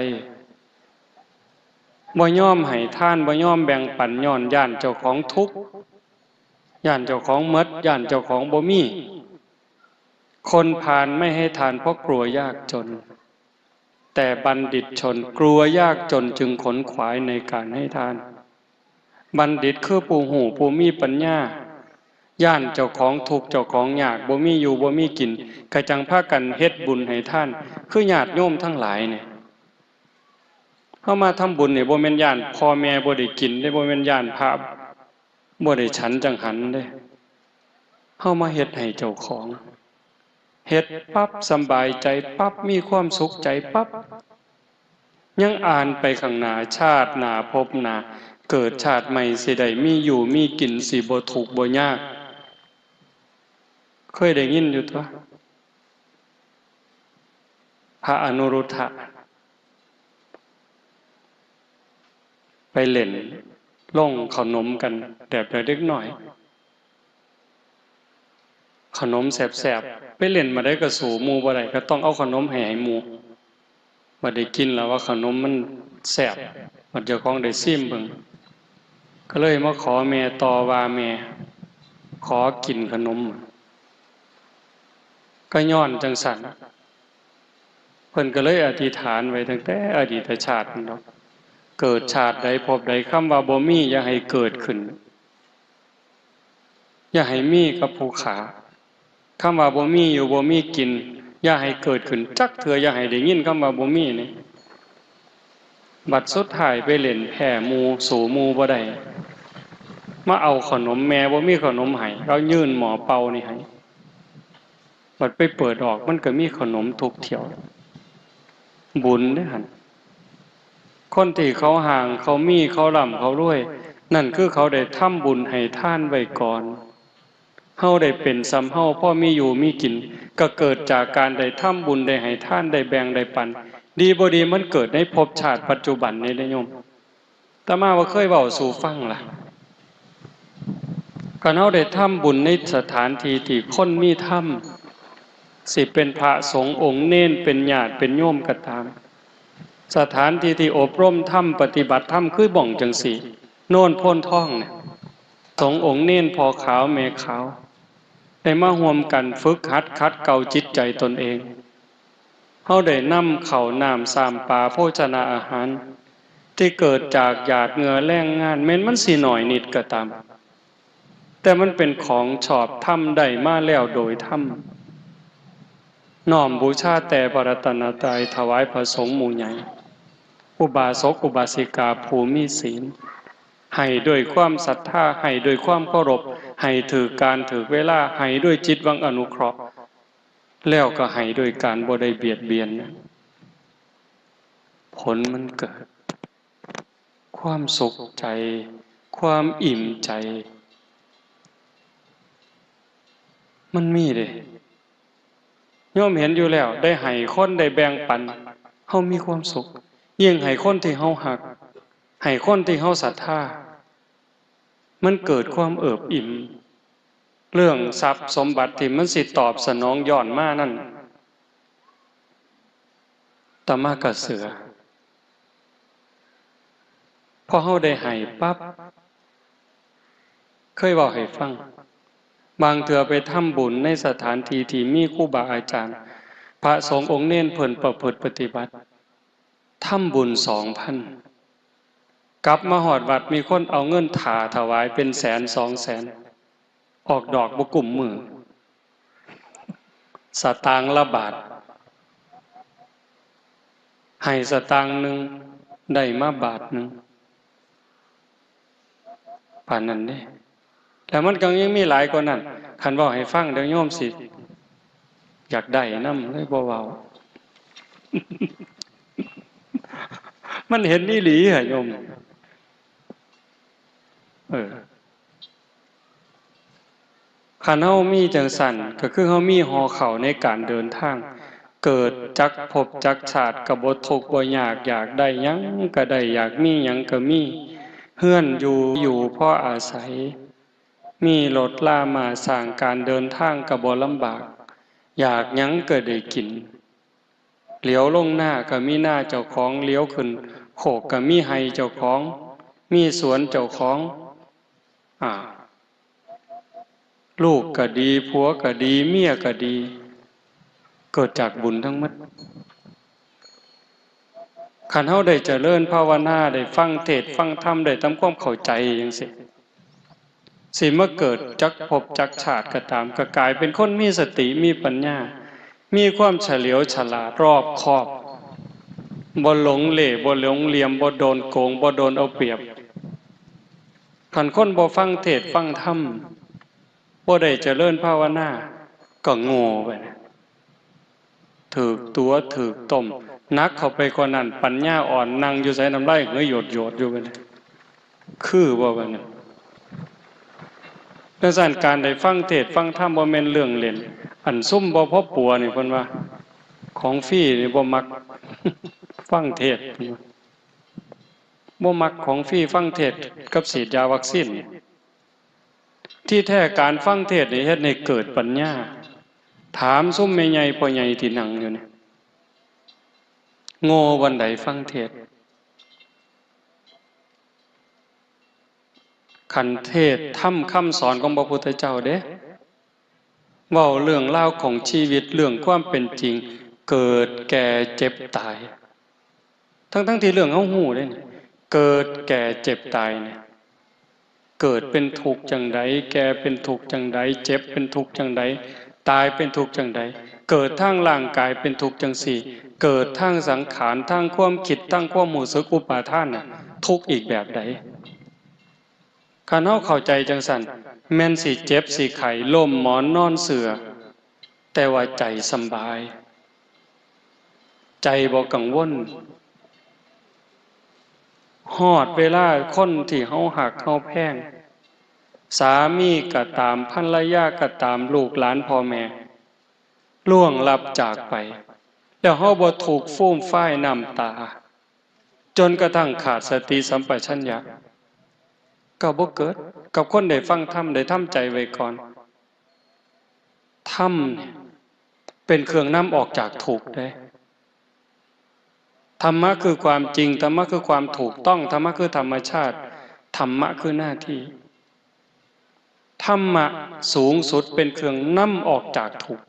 บ่ยอมให้ทาน บ่ยอมแบ่งปัน ย้อนย้านเจ้าของทุกข์ ย้านเจ้าของหมด ย้านเจ้าของบ่มี คนพาลไม่ให้ทานเพราะกลัวยากจน แต่บัณฑิตชนกลัวยากจนจึงขนขวายในการให้ทาน บัณฑิตคือผู้ฮู้ผู้มีปัญญา ย้านเจ้าของทุกข์เจ้าของยาก บ่มีอยู่บ่มีกิน ก็จั่งพากันเฮ็ดบุญให้ทาน คือญาติโยมทั้งหลายเนี่ย เฮามาทำบุญนี่บ่แม่นย้านพ่อแม่บ่ได้กินเด้ บ่แม่นย้านพระบ่ได้ฉันจั่งหันเด้ เฮามาเฮ็ดให้เจ้าของ เฮ็ดปั๊บสำบายใจปั๊บ มีความสุขใจปั๊บ ยังอ่านไปข้างหน้า ชาติหน้าภพหน้า เกิดชาติใหม่สิได้มีอยู่มีกิน สิบ่ทุกข์บ่ยาก เคยได้ยินอยู่ตั๊ว พระอนุรุทธะ ไปเล่นโรงขนมกันแบบเด็กน้อย ขนมแซ่บๆ ไปเล่นมาได้ก็สู้หมู่บ่ได้ ก็ต้องเอาขนมให้ ให้หมู่ บัดได้กินแล้วว่าขนมมันแซ่บ บัดเจ้าของได้ซิมเบิ่ง ก็เลยมาขอแม่ต่อว่า แม่ ขอกินขนม ก็ย้อนจั่งซั่น เพิ่นก็เลยอธิษฐานไว้ตั้งแต่อดีตชาตินั่นดอก เกิดชาติใดภพใด คำว่าบ่มีอย่าให้เกิดขึ้น อย่าให้มีกับผู้ข้า คำว่าบ่มีอยู่บ่มีกิน อย่าให้เกิดขึ้นจักเทื่อ อย่าให้ได้ยินคำว่าบ่มีนี่ บัดสุดท้ายไปเล่นแพ้หมู่ สู้หมู่บ่ได้ มาเอาขนม แม่บ่มีขนมให้ เอายื่นหม้อเป่านี่ให้ บัดไปเปิดออก มันก็มีขนมทุกเที่ยว บุญเด้หั่น คนที่เขาห่าง เขามี เขาร่ำ เขารวย นั่นคือเขาได้ทำบุญให้ทานไว้ก่อน เฮาได้เป็นส่ำเฮา พอมีอยู่มีกิน ก็เกิดจากการได้ทำบุญ ได้ให้ทาน ได้แบ่ง ได้ปัน ดีบ่ดีมันเกิดในภพชาติปัจจุบันนี่เด้โยม อาตมาว่าเคยเว้าสู่ฟังล่ะ คันเฮาได้ทำบุญในสถานที่ที่คนมีธรรม สิเป็นพระสงฆ์องค์เณร เป็นญาติเป็นโยมก็ตาม สถานที่ที่อบรมธรรม ปฏิบัติธรรม คือบ่องจั่งซี้ โนนโพนทองเนี่ย สงฆ์องค์เณรพ่อขาวแม่ขาว ได้มาร่วมกันฝึกหัดขัดเกลาจิตใจตนเอง เฮาได้นำข้าวน้ำซ้ำปลาโภชนาอาหาร ที่เกิดจากหยาดเหงื่อแรงงาน แม้นมันสิน้อยนิดก็ตาม แต่มันเป็นของชอบธรรม ได้มาแล้วโดยธรรม น้อมบูชาแต่พระรัตนตรัย ถวายพระสงฆ์หมู่ใหญ่ อุบาสกอุบาสิกาผู้มีศีล ให้ด้วยความศรัทธา ให้ด้วยความเคารพ ให้ถืกการถืกเวลา ให้ด้วยจิตหวังอนุเคราะห์ แล้วก็ให้ด้วยการบ่ได้เบียดเบียน ผลมันเกิด ความสุขใจ ความอิ่มใจ มันมีเด้ โยมเห็นอยู่แล้ว ได้ให้คน ได้แบ่งปัน เฮามีความสุข ยิ่งให้คนที่เฮาฮัก ให้คนที่เฮาศรัทธา มันเกิดความเอิบอิ่ม เรื่องทรัพย์สมบัติที่มันสิตอบสนองย้อนมานั่น อาตมาก็เชื่อ พอเฮาได้ให้ปั๊บ เคยเว้าให้ฟัง บางเทื่อไปทำบุญในสถานที่ที่มีครูบาอาจารย์ พระสงฆ์องค์เณรเพิ่นประพฤติปฏิบัติ ทำบุญสองพัน กลับมาฮอดวัดมีคนเอาเงินถ่าถวายเป็นแสนสองแสน ออกดอกบ่กุ้มมือ สตางค์ละบาท ให้สตางค์หนึ่ง ได้มาบาทหนึ่ง ปานนั้นเด้ แล้วมันก็ยังมีหลายกว่านั้น คันเว้าให้ฟังเดี๋ยวโยมสิ อยากได้นำ เลยบ่เว้า มันเห็นอีหลีหะโยม เออ คันเฮามีจั่งซั้น ก็คือเฮามีห่อข้าวในการเดินทาง เกิดจักภพจักชาติก็บ่ทุกข์บ่ยาก อยากได้หยังก็ได้ อยากมีหยังก็มี เฮือนอยู่ อยู่พออาศัย มีรถรามาสร้าง การเดินทางก็บ่ลำบาก อยากหยังก็ได้กิน เหลียวลงหน้าก็มีหน้าเจ้าของ เหลียวขึ้นโค โคกก็มีไฮ่เจ้าของ มีสวนเจ้าของ อ่า ลูกก็ดี ผัวก็ดี เมียก็ดี เกิดจากบุญทั้งหมด คันเฮาได้เจริญภาวนา ได้ฟังเทศน์ฟังธรรม ได้ทำความเข้าใจจั่งซี้ สิมาเกิดจักภพจักชาติก็ตาม ก็กลายเป็นคนมีสติ มีปัญญา มีความเฉลียวฉลาด รอบคอบ บ่หลงเหล่ บ่หลงเหลี่ยม บ่โดนโกง บ่โดนเอาเปรียบ คันคนบ่ฟังเทศน์ฟังธรรม บ่ได้เจริญภาวนา ก็โง่ไปนะ ถืกตั๋วถืกต้ม หนักเข้าไปกว่านั้น ปัญญาอ่อน นั่งอยู่ไสน้ำลายเหยโยดๆอยู่บัดนี้ คือบ่บัดนี้ จั่งซั้น การได้ฟังเทศน์ฟังธรรมบ่แม่นเรื่องเล่น อันซุมบ่พอปัวนี่เพิ่นว่า ของฟรีนี่บ่มัก ฟังเทศน์ บ่มักของฟรี ฟังเทศน์กับฉีดยาวัคซีนนี่ ที่แท้การฟังเทศน์นี่เฮ็ดให้เกิดปัญญา ถามซุมแม่ใหญ่พ่อใหญ่ที่นั่งอยู่นี่ โง่บ่อนใดฟังเทศน์ คันเทศน์ธรรมคำสอนของพระพุทธเจ้าเด้ เว้าเรื่องราวของชีวิต เรื่องความเป็นจริง เกิดแก่เจ็บตาย ทั้งๆที่เรื่องเฮาฮู้เด้นี่ เกิดแก่เจ็บตายเนี่ย เกิดเป็นทุกข์จั่งใด แก่เป็นทุกข์จั่งใด เจ็บเป็นทุกข์จั่งใด ตายเป็นทุกข์จั่งใด เกิดทางร่างกายเป็นทุกข์จั่งซี้ เกิดทางสังขาร ทางความคิด ทางความรู้สึกอุปาทานน่ะ ทุกข์อีกแบบใด คันเฮาเข้าใจจั่งซั้น แม่นสิเจ็บสิไข้ ล้มหมอนนอนเสื่อ แต่ว่าใจสำบาย ใจบ่กังวล ฮอดเวลาคนที่เฮาฮักเฮาแพง สามีก็ตาม ภรรยาก็ตาม ลูกหลานพ่อแม่ ล่วงลับจากไป แล้วเฮาบ่ทุกข์ฟูมฟายน้ำตา จนกระทั่งขาดสติสัมปชัญญะ ก็บ่เกิดกับคนได้ฟังธรรม ได้ทำใจไว้ก่อน ธรรมเนี่ยเป็นเครื่องนำออกจากทุกข์เด้ ธรรมะคือความจริง ธรรมะคือความถูกต้อง ธรรมะคือธรรมชาติ ธรรมะคือหน้าที่ ธรรมะสูงสุดเป็นเครื่องนำออกจากทุกข์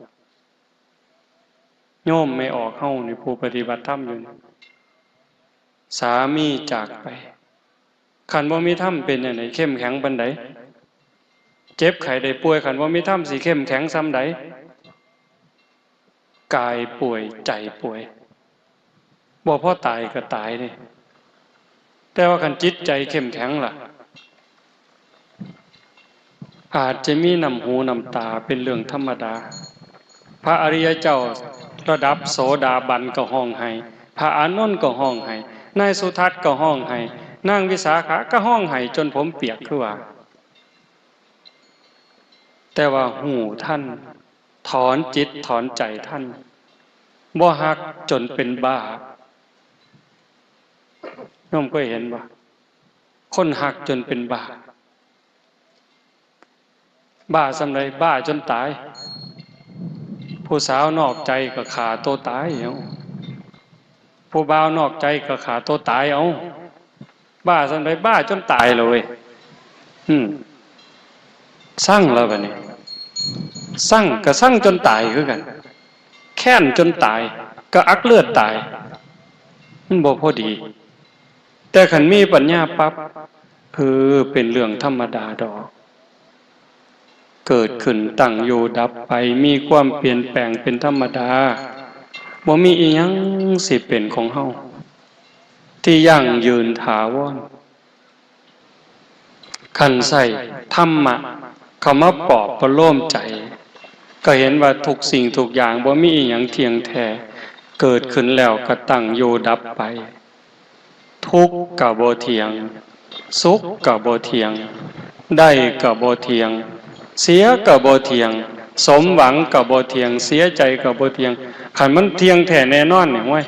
โยมแม่ออกเฮานี่ ผู้ปฏิบัติธรรมอยู่นี่ สามีจากไป คันบ่มีธรรมเป็นจั่งใด เข้มแข็งปานใด เจ็บไข้ได้ป่วย คันบ่มีธรรมสิเข้มแข็งส่ำใด กายป่วย ใจป่วย บ่พอตายก็ตายเด้ แต่ว่าคันจิตใจเข้มแข็งล่ะ อาจจะมีน้ำหูน้ำตาเป็นเรื่องธรรมดา พระอริยเจ้าระดับโสดาบันก็ฮ้องไห้ พระอานนท์ก็ฮ้องไห้ นายสุทัศน์ก็ฮ้องไห้ นางวิสาขาก็ฮ้องไห้จนผมเปียกคือว่า แต่ว่าฮู้ทัน ถอนจิตถอนใจทัน บ่ฮักจนเป็นบ้า โยมเคยเห็นบ่ คนฮักจนเป็นบ้า บ้าส่ำใด บ้าจนตาย ผู้สาวนอกใจก็ฆ่าตัวตายเอา ผู้บ่าวนอกใจก็ฆ่าตัวตายเอา บ้าส่ำใด บ้าจนตายเลยเว้ย อืม ซังแล้วบัดนี้ ซังก็ซังจนตายคือกัน แค้นจนตาย ก็อักเลือดตาย มันบ่พอดี แต่คันมีปัญญาปั๊บ เออ เป็นเรื่องธรรมดาดอก เกิดขึ้น ตั้งอยู่ ดับไป มีความเปลี่ยนแปลงเป็นธรรมดา บ่มีอิหยังสิเป็นของเฮา ที่ยั่งยืนถาวร คันใช้ธรรมะเข้ามาปลอบประโลมใจ ก็เห็นว่าทุกสิ่งทุกอย่างบ่มีอิหยังเที่ยงแท้ เกิดขึ้นแล้วก็ตั้งอยู่ดับไป ทุกข์ก็บ่เที่ยง สุขก็บ่เที่ยง ได้ก็บ่เที่ยง เสียก็บ่เที่ยง สมหวังก็บ่เที่ยง เสียใจก็บ่เที่ยง คันมันเที่ยงแท้แน่นอนนี่ โอ้ย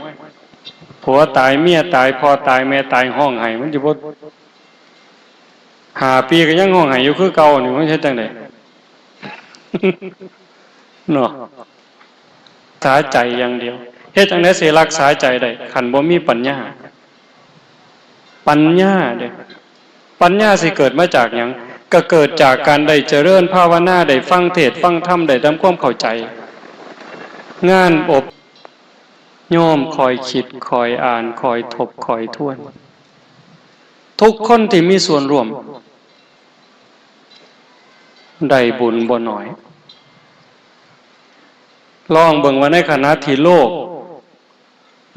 ผัวตาย เมียตาย พ่อตาย แม่ตาย ฮ้องไห้ มันสิบ่ ห้าปีก็ยังฮ้องไห้อยู่คือเก่านี่ มันเฮ็ดจั่งใด เนาะ สาใจอย่างเดียว เฮ็ดจั่งใดสิรักษาใจได้ คันบ่มีปัญญา ปัญญาเด้ ปัญญาสิเกิดมาจากหยัง ก็เกิดจากการได้เจริญภาวนา ได้ฟังเทศน์ฟังธรรม ได้ทำความเข้าใจ งานอบ โยมคอยคิด คอยอ่าน คอยทบ คอยทวน ทุกคนที่มีส่วนร่วม ได้บุญบ่น้อย ลองเบิ่งว่าในขณะที่โลก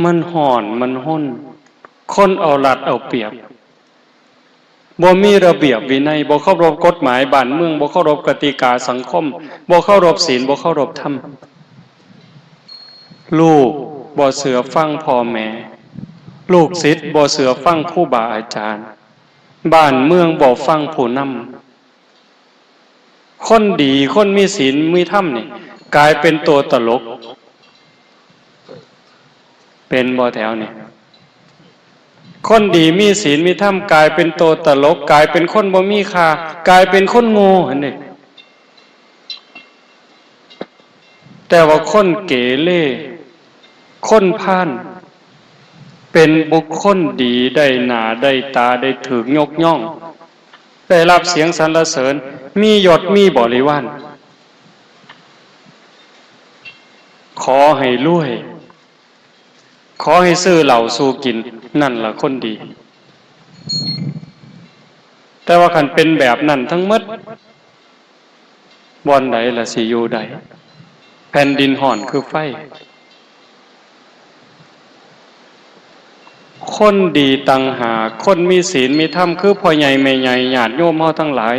มันฮ้อน มันฮน คนเอารัดเอาเปรียบ บ่มีระเบียบวินัย บ่เคารพกฎหมายบ้านเมือง บ่เคารพกติกาสังคม บ่เคารพศีล บ่เคารพธรรม ลูกบ่เชื่อฟังพ่อแม่ ลูกศิษย์บ่เชื่อฟังครูบาอาจารย์ บ้านเมืองบ่ฟังผู้นำ คนดี คนมีศีล มีธรรมนี่ กลายเป็นตัวตลก เป็นบ่แถวนี่ คนดีมีศีลมีธรรม กลายเป็นตัวตลก กลายเป็นคนบ่มีค่า กลายเป็นคนโง่หั่นเด้ แต่ว่าคนเกเร คนพาล เป็นบุคคลดี ได้หน้าได้ตา ได้ถูกยกย่อง ได้รับเสียงสรรเสริญ มียศ มีบริวาร ขอให้รวย ขอให้ซื้อเหล้าสู่กิน นั่นล่ะคนดี แต่ว่าคันเป็นแบบนั้นทั้งหมด บ่อนใดล่ะสิอยู่ได้ แผ่นดินฮ้อนคือไฟ คนดีต่างหาก คนมีศีลมีธรรม คือพ่อใหญ่แม่ใหญ่ ญาติโยมเฮาทั้งหลาย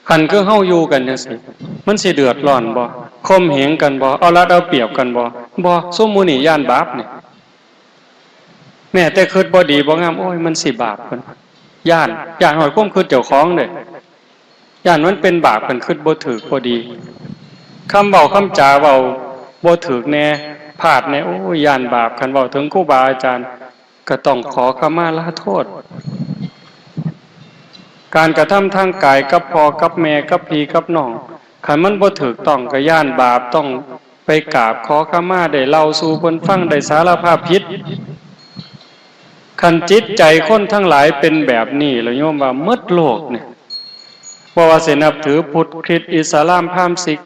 คันคือเฮาอยู่กันจังซี่ มันสิเดือดร้อนบ่ ข่มเหงกันบ่ เอารัดเอาเปรียบกันบ่ บ่ ซุมหมู่นี้ย้านบาปนี่ แม้แต่คิดบ่ดีบ่งาม โอ้ย มันสิบาป เพิ่นย้าน ย้านฮอดความคิดเจ้าของเด้ ย้านมันเป็นบาป เพิ่นคิดบ่ถูกบ่ดี คำเว้าคำจาเว้าบ่ถูกแน่ พลาดแน่ โอ้ย ย้านบาป คันเว้าถึงครูบาอาจารย์ ก็ต้องขอขมาลาโทษ การกระทำทางกายกับพ่อกับแม่กับพี่กับน้อง คันมันบ่ถูกต้องก็ย้านบาป ต้องไปกราบขอขมา ได้เล่าสู่เพิ่นฟัง ได้สารภาพผิด คันจิตใจคนทั้งหลายเป็นแบบนี้ แล้วโยมว่าหมดโลกเนี่ย บ่ว่าสินับถือพุทธ คริสต์ อิสลาม พราหมณ์ ซิก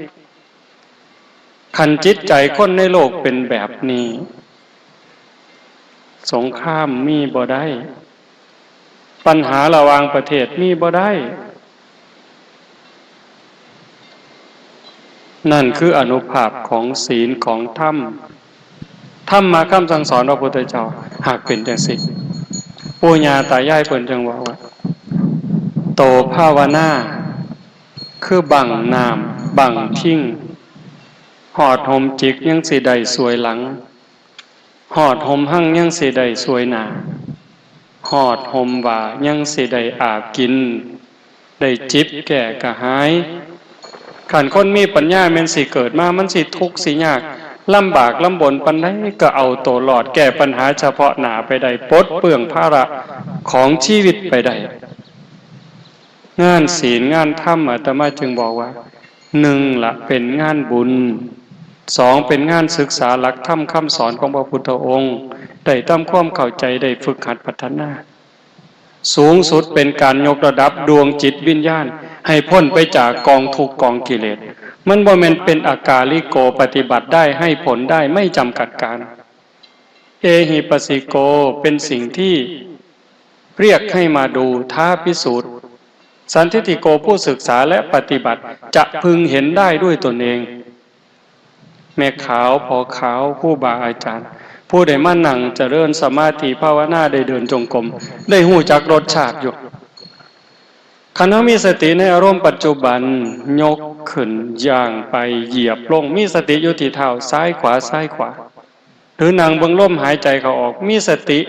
คันจิตใจคนในโลกเป็นแบบนี้ สงครามมีบ่ได้ ปัญหาระหว่างประเทศมีบ่ได้ นั่นคืออานุภาพของศีลของธรรม ธรรมะคำสั่งสอนพระพุทธเจ้า หากเป็นจังซี่ ปู่ย่าตายายเพิ่นจังว่าว่า โตภาวนา คือบั้งน้ำ บั้งคิง ฮอดห่มจิกยังสิได้ส่วยหลัง ฮอดห่มฮังยังสิได้ส่วยหน้า ฮอดห่มว่ายังสิได้อาบกิน ได้จิบแก้กระหาย คันคนมีปัญญาแม่นสิเกิดมา มันสิทุกข์สิยาก ลำบากลำบนปานใดก็เอาตัวรอด แก้ปัญหาเฉพาะหน้าไปได้ ปลดเปลื้องภาระของชีวิตไปได้ งานศีลงานธรรม อาตมาจึงบอกว่า หนึ่งละเป็นงานบุญ สองเป็นงานศึกษาหลักธรรมคำสอนของพระพุทธองค์ ได้ทำความเข้าใจ ได้ฝึกหัดพัฒนา สูงสุดเป็นการยกระดับดวงจิตวิญญาณ ให้พ้นไปจากกองทุกข์กองกิเลส มันบ่แม่นเป็นอากาลิโก ปฏิบัติได้ ให้ผลได้ ไม่จำกัดการ เอหิปัสสิโก เป็นสิ่งที่เรียกให้มาดู ท้าพิสูจน์ สันทิฏฐิโก ผู้ศึกษาและปฏิบัติ จะพึงเห็นได้ด้วยตนเอง แม่ขาว พ่อขาว ครูบาอาจารย์ ผู้ได้มานั่งเจริญสมาธิภาวนา ได้เดินจงกรม ได้ฮู้จักรสชาติอยู่ คันเฮามีสติในอารมณ์ปัจจุบัน ยกขึ้น ย่างไป เหยียบลง มีสติอยู่ที่เท้า ซ้ายขวา ซ้ายขวา หรือนั่งเบิ่งลมหายใจเข้าออก มีสติ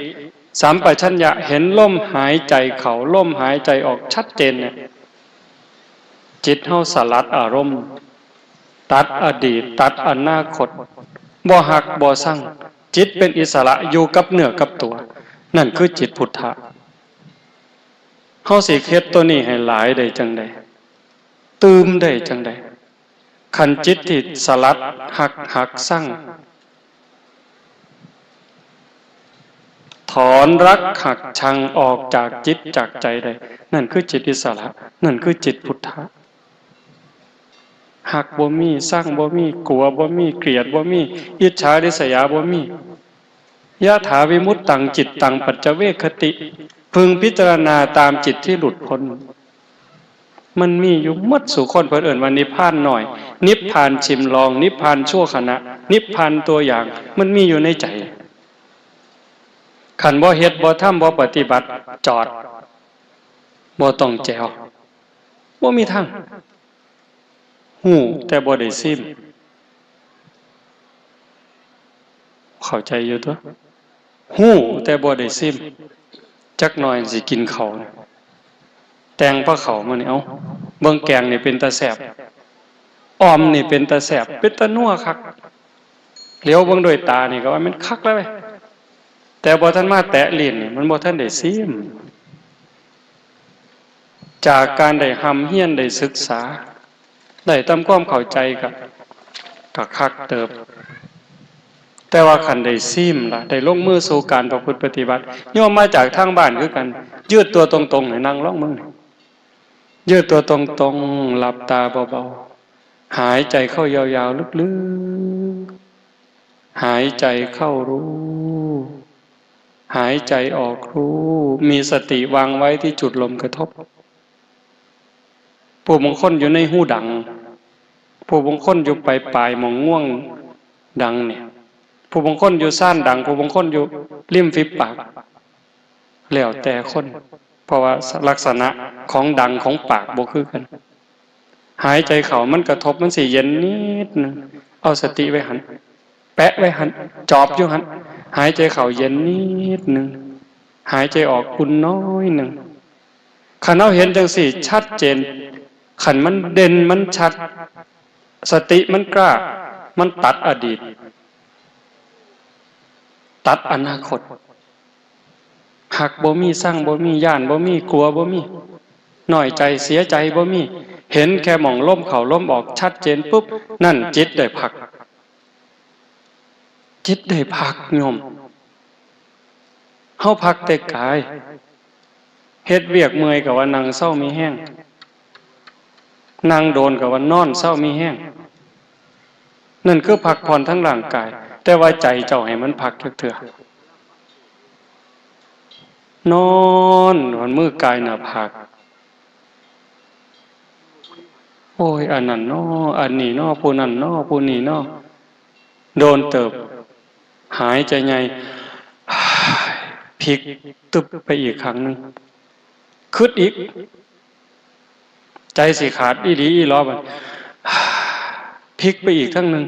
สัมปชัญญะ เห็นลมหายใจเข้า ลมหายใจออกชัดเจนเนี่ย จิตเฮาสลัดอารมณ์ ตัดอดีต ตัดอนาคต บ่ฮักบ่ซัง จิตเป็นอิสระ อยู่กับเนื้อกับตัว นั่นคือจิตพุทธะ เฮาสิเฮ็ดตัวนี้ให้หลายได้จังใด ตื่มได้จังใด คันจิตที่สลัดฮัก ฮักซัง ถ ถอนรักหักชังออกจากจิตจากใจได้ นั่นคือจิตอิสระ นั่นคือจิตพุทธะ ฮักบ่มี ซังบ่มี กั๋วบ่มี เกลียดบ่มี อิจฉาริษยาบ่มี ยะถาวิมุตตังจิตตังปัจจเวกขติ พึงพิจารณาตามจิตที่หลุดพ้น มันมีอยู่หมดสู่คน เพิ่นเอิ้นว่านิพพานน้อย นิพพานชิมลอง นิพพานชั่วขณะ นิพพานตัวอย่าง มันมีอยู่ในใจ คันบ่เฮ็ด บ่ทำ บ่ปฏิบัติ จอด บ่ต้องแจ๋ว บ่มีทาง ฮู้แต่บ่ได้ซิม เข้าใจอยู่ตั๊ว ฮู้แต่บ่ได้ซิม จักหน่อยสิกินข้าว แต่งพาข้าวมานี่ เอ้า เบิ่งแกงนี่เป็นตาแซ่บ อ่อมนี่เป็นตาแซ่บ เป็นตานัวคัก เหลียวเบิ่งด้วยตานี่ก็ว่ามันคักแล้วเว้ย แต่บ่ทันมาแตะลิ้นนี่ มันบ่ทันได้ซิม จากการได้ร่ำเรียนได้ศึกษา ได้ทำความเข้าใจก็ ก็คักเติบ แต่ว่าคันได้ซิมล่ะ ได้ลงมือสู่การประพฤติปฏิบัติ โยมมาจากทางบ้านคือกัน ยืดตัวตรงๆ ให้นั่งลองเบิ่ง ยืดตัวตรงๆ หลับตาเบาๆ หายใจเข้ายาวๆ ลึกๆ หายใจเข้ารู้ หายใจออกรู้ มีสติวางไว้ที่จุดลมกระทบ ผู้บางคนอยู่ในฮูดัง ผู้บางคนอยู่ปลายๆ หม่องง่วงดังเนี่ย ผู้บางคนอยู่ซ่านดัง ผู้บางคนอยู่ริมฝีปาก แล้วแต่คน เพราะว่าลักษณะของดังของปากบ่คือกัน หายใจเข้ามันกระทบ มันสิเย็นนิดนึง เอาสติไว้หั่น แปะไว้หั่น จอบอยู่หั่น หายใจเข้าเย็นนิดนึง หายใจออกอุ่นน้อยนึง คันเฮาเห็นจั่งซี้ชัดเจน คันมันเด่นมันชัด สติมันกล้า มันตัดอดีต ตัดอนาคต ฮักบ่มี ซังบ่มี ย้านบ่มี กั๋วบ่มี น้อยใจ เสียใจบ่มี เห็นแค่หม่องลมเข้าลมออกชัดเจนปุ๊บ นั่นจิตได้พัก จิตได้พักโยม เฮาพักแต่กาย เฮ็ดเวียกเมื่อยก็ว่านั่งเซามีแฮง นั่งโดนก็ว่านอนเซามีแฮง นั่นคือพักผ่อนทางร่างกาย แต่ว่าใจเจ้าให้มันพักจักเทื่อ นอน หอนมือกายหน้าผาก โอ้ย อันนั้นน้อ อันนี้น้อ ผู้นั้นน้อ ผู้นี้น้อ โดนเติบ หายใจใหญ่ พลิกตึบไปอีกครั้งหนึ่ง คิดอีก ใจสิขาดอีหลีอีหลอบัด พลิกไปอีกครั้งหนึ่ง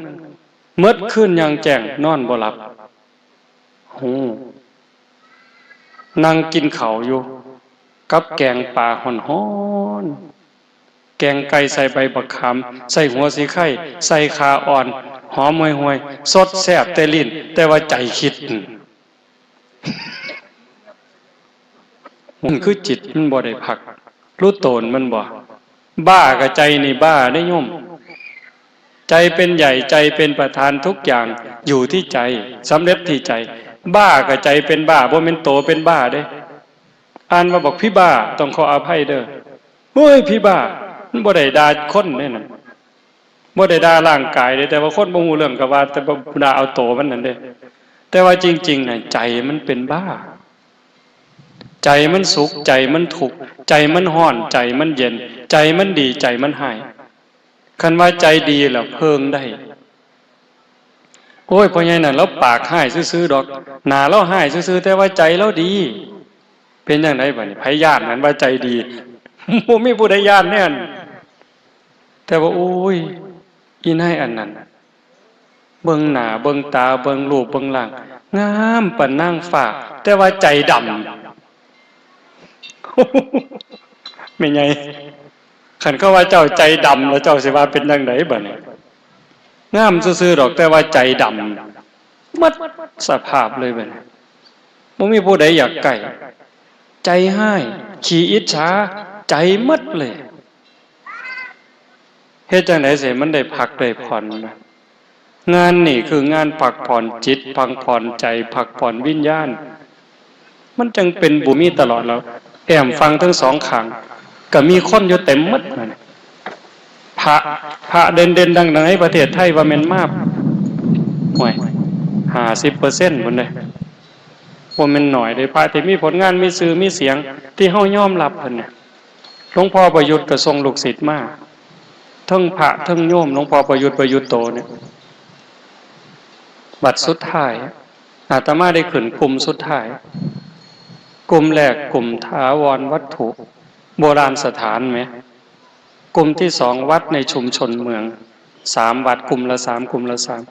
หมดคืนอย่างแจ้ง นอนบ่หลับ ฮู้ นั่งกินข้าวอยู่ กับแกงปลาฮ้อนๆ แกงไก่ใส่ใบบักขาม ใส่หัวสีไค ใส่ข่าอ่อน หอมห่วยๆ สดแซ่บแต่ลิ้น แต่ว่าใจคิด มันคือจิตมันบ่ได้พัก รู้โตนมันบ่ บ้ากับใจนี่บ้าได้โยม ใจเป็นใหญ่ ใจเป็นประธาน ทุกอย่างอยู่ที่ใจ สำเร็จที่ใจ บ้ากับใจเป็นบ้า บ่แม่นโตเป็นบ้าเด้ อ่านว่าบักผีบ้า ต้องขออภัยเด้อ เฮ้ย ผีบ้า มันบ่ได้ด่าคนเด้นั่น บ่ได้ด่าร่างกายเด้ แต่ว่าคนบ่ฮู้เรื่องก็ว่า แต่บ่ด่าเอาโตมันนั่นเด้ แต่ว่าจริงๆ น่ะ ใจมันเป็นบ้า ใจมันสุข ใจมันทุกข์ ใจมันฮ้อน ใจมันเย็น ใจมันดี ใจมันฮ้าย คันว่าใจดีล่ะเพิ่งได้ โอ้ย พ่อใหญ่นั่นลาวปากฮ้ายซื่อๆ ดอก หน้าลาวฮ้ายซื่อๆ แต่ว่าใจลาวดี เป็นจั่งใดบัดนี้ ไผย้านนั่นว่าใจดี บ่มีผู้ใดย้านแน่น แต่ว่า โอ้ย อีนายอันนั้น เบิ่งหน้า เบิ่งตา เบิ่งรูป เบิ่งร่าง งามปานนางฟ้า แต่ว่าใจดำ แม่ใหญ่ คันเขาว่าเจ้าใจดำแล้วเจ้าสิว่าเป็นจั่งใดบัดนี้ งามซื่อๆ ดอก แต่ว่าใจดำ หมดสภาพเลยบัดนี้ บ่มีผู้ใดอยากใกล้ ใจฮ้าย ขี้อิจฉา ใจหมดเลย เฮ็ดจั่งใดสิมันได้พักได้ผ่อนนะ งานนี่คืองานพักผ่อนจิต พักผ่อนใจ พักผ่อนวิญญาณ มันจั่งเป็นบุญมีตลอดแล้ว แอ้มฝั่งทั้งสองข้าง ก็มีคนอยู่เต็มหมดนั่น พระ พระเด่นๆ ดังๆ ในประเทศไทยว่าแม่นมา ห่วย ห้าสิบเปอร์เซ็นต์ พุ้นเด้ บ่แม่นน้อยเด้ พระที่มีผลงาน มีชื่อ มีเสียง ที่เฮายอมรับเพิ่นเนี่ย หลวงพ่อประยุทธ์ก็ส่งลูกศิษย์มา ทั้งพระทั้งโยม หลวงพ่อประยุทธ์ ประยุทธ์โตเนี่ย บัดสุดท้าย อาตมาได้ขึ้นกลุ่มสุดท้าย กลุ่มแรกกลุ่มถาวรวัตถุ โบราณสถานแหม กลุ่มที่สองวัดในชุมชนเมือง สามวัด กลุ่มละสาม กลุ่มละสาม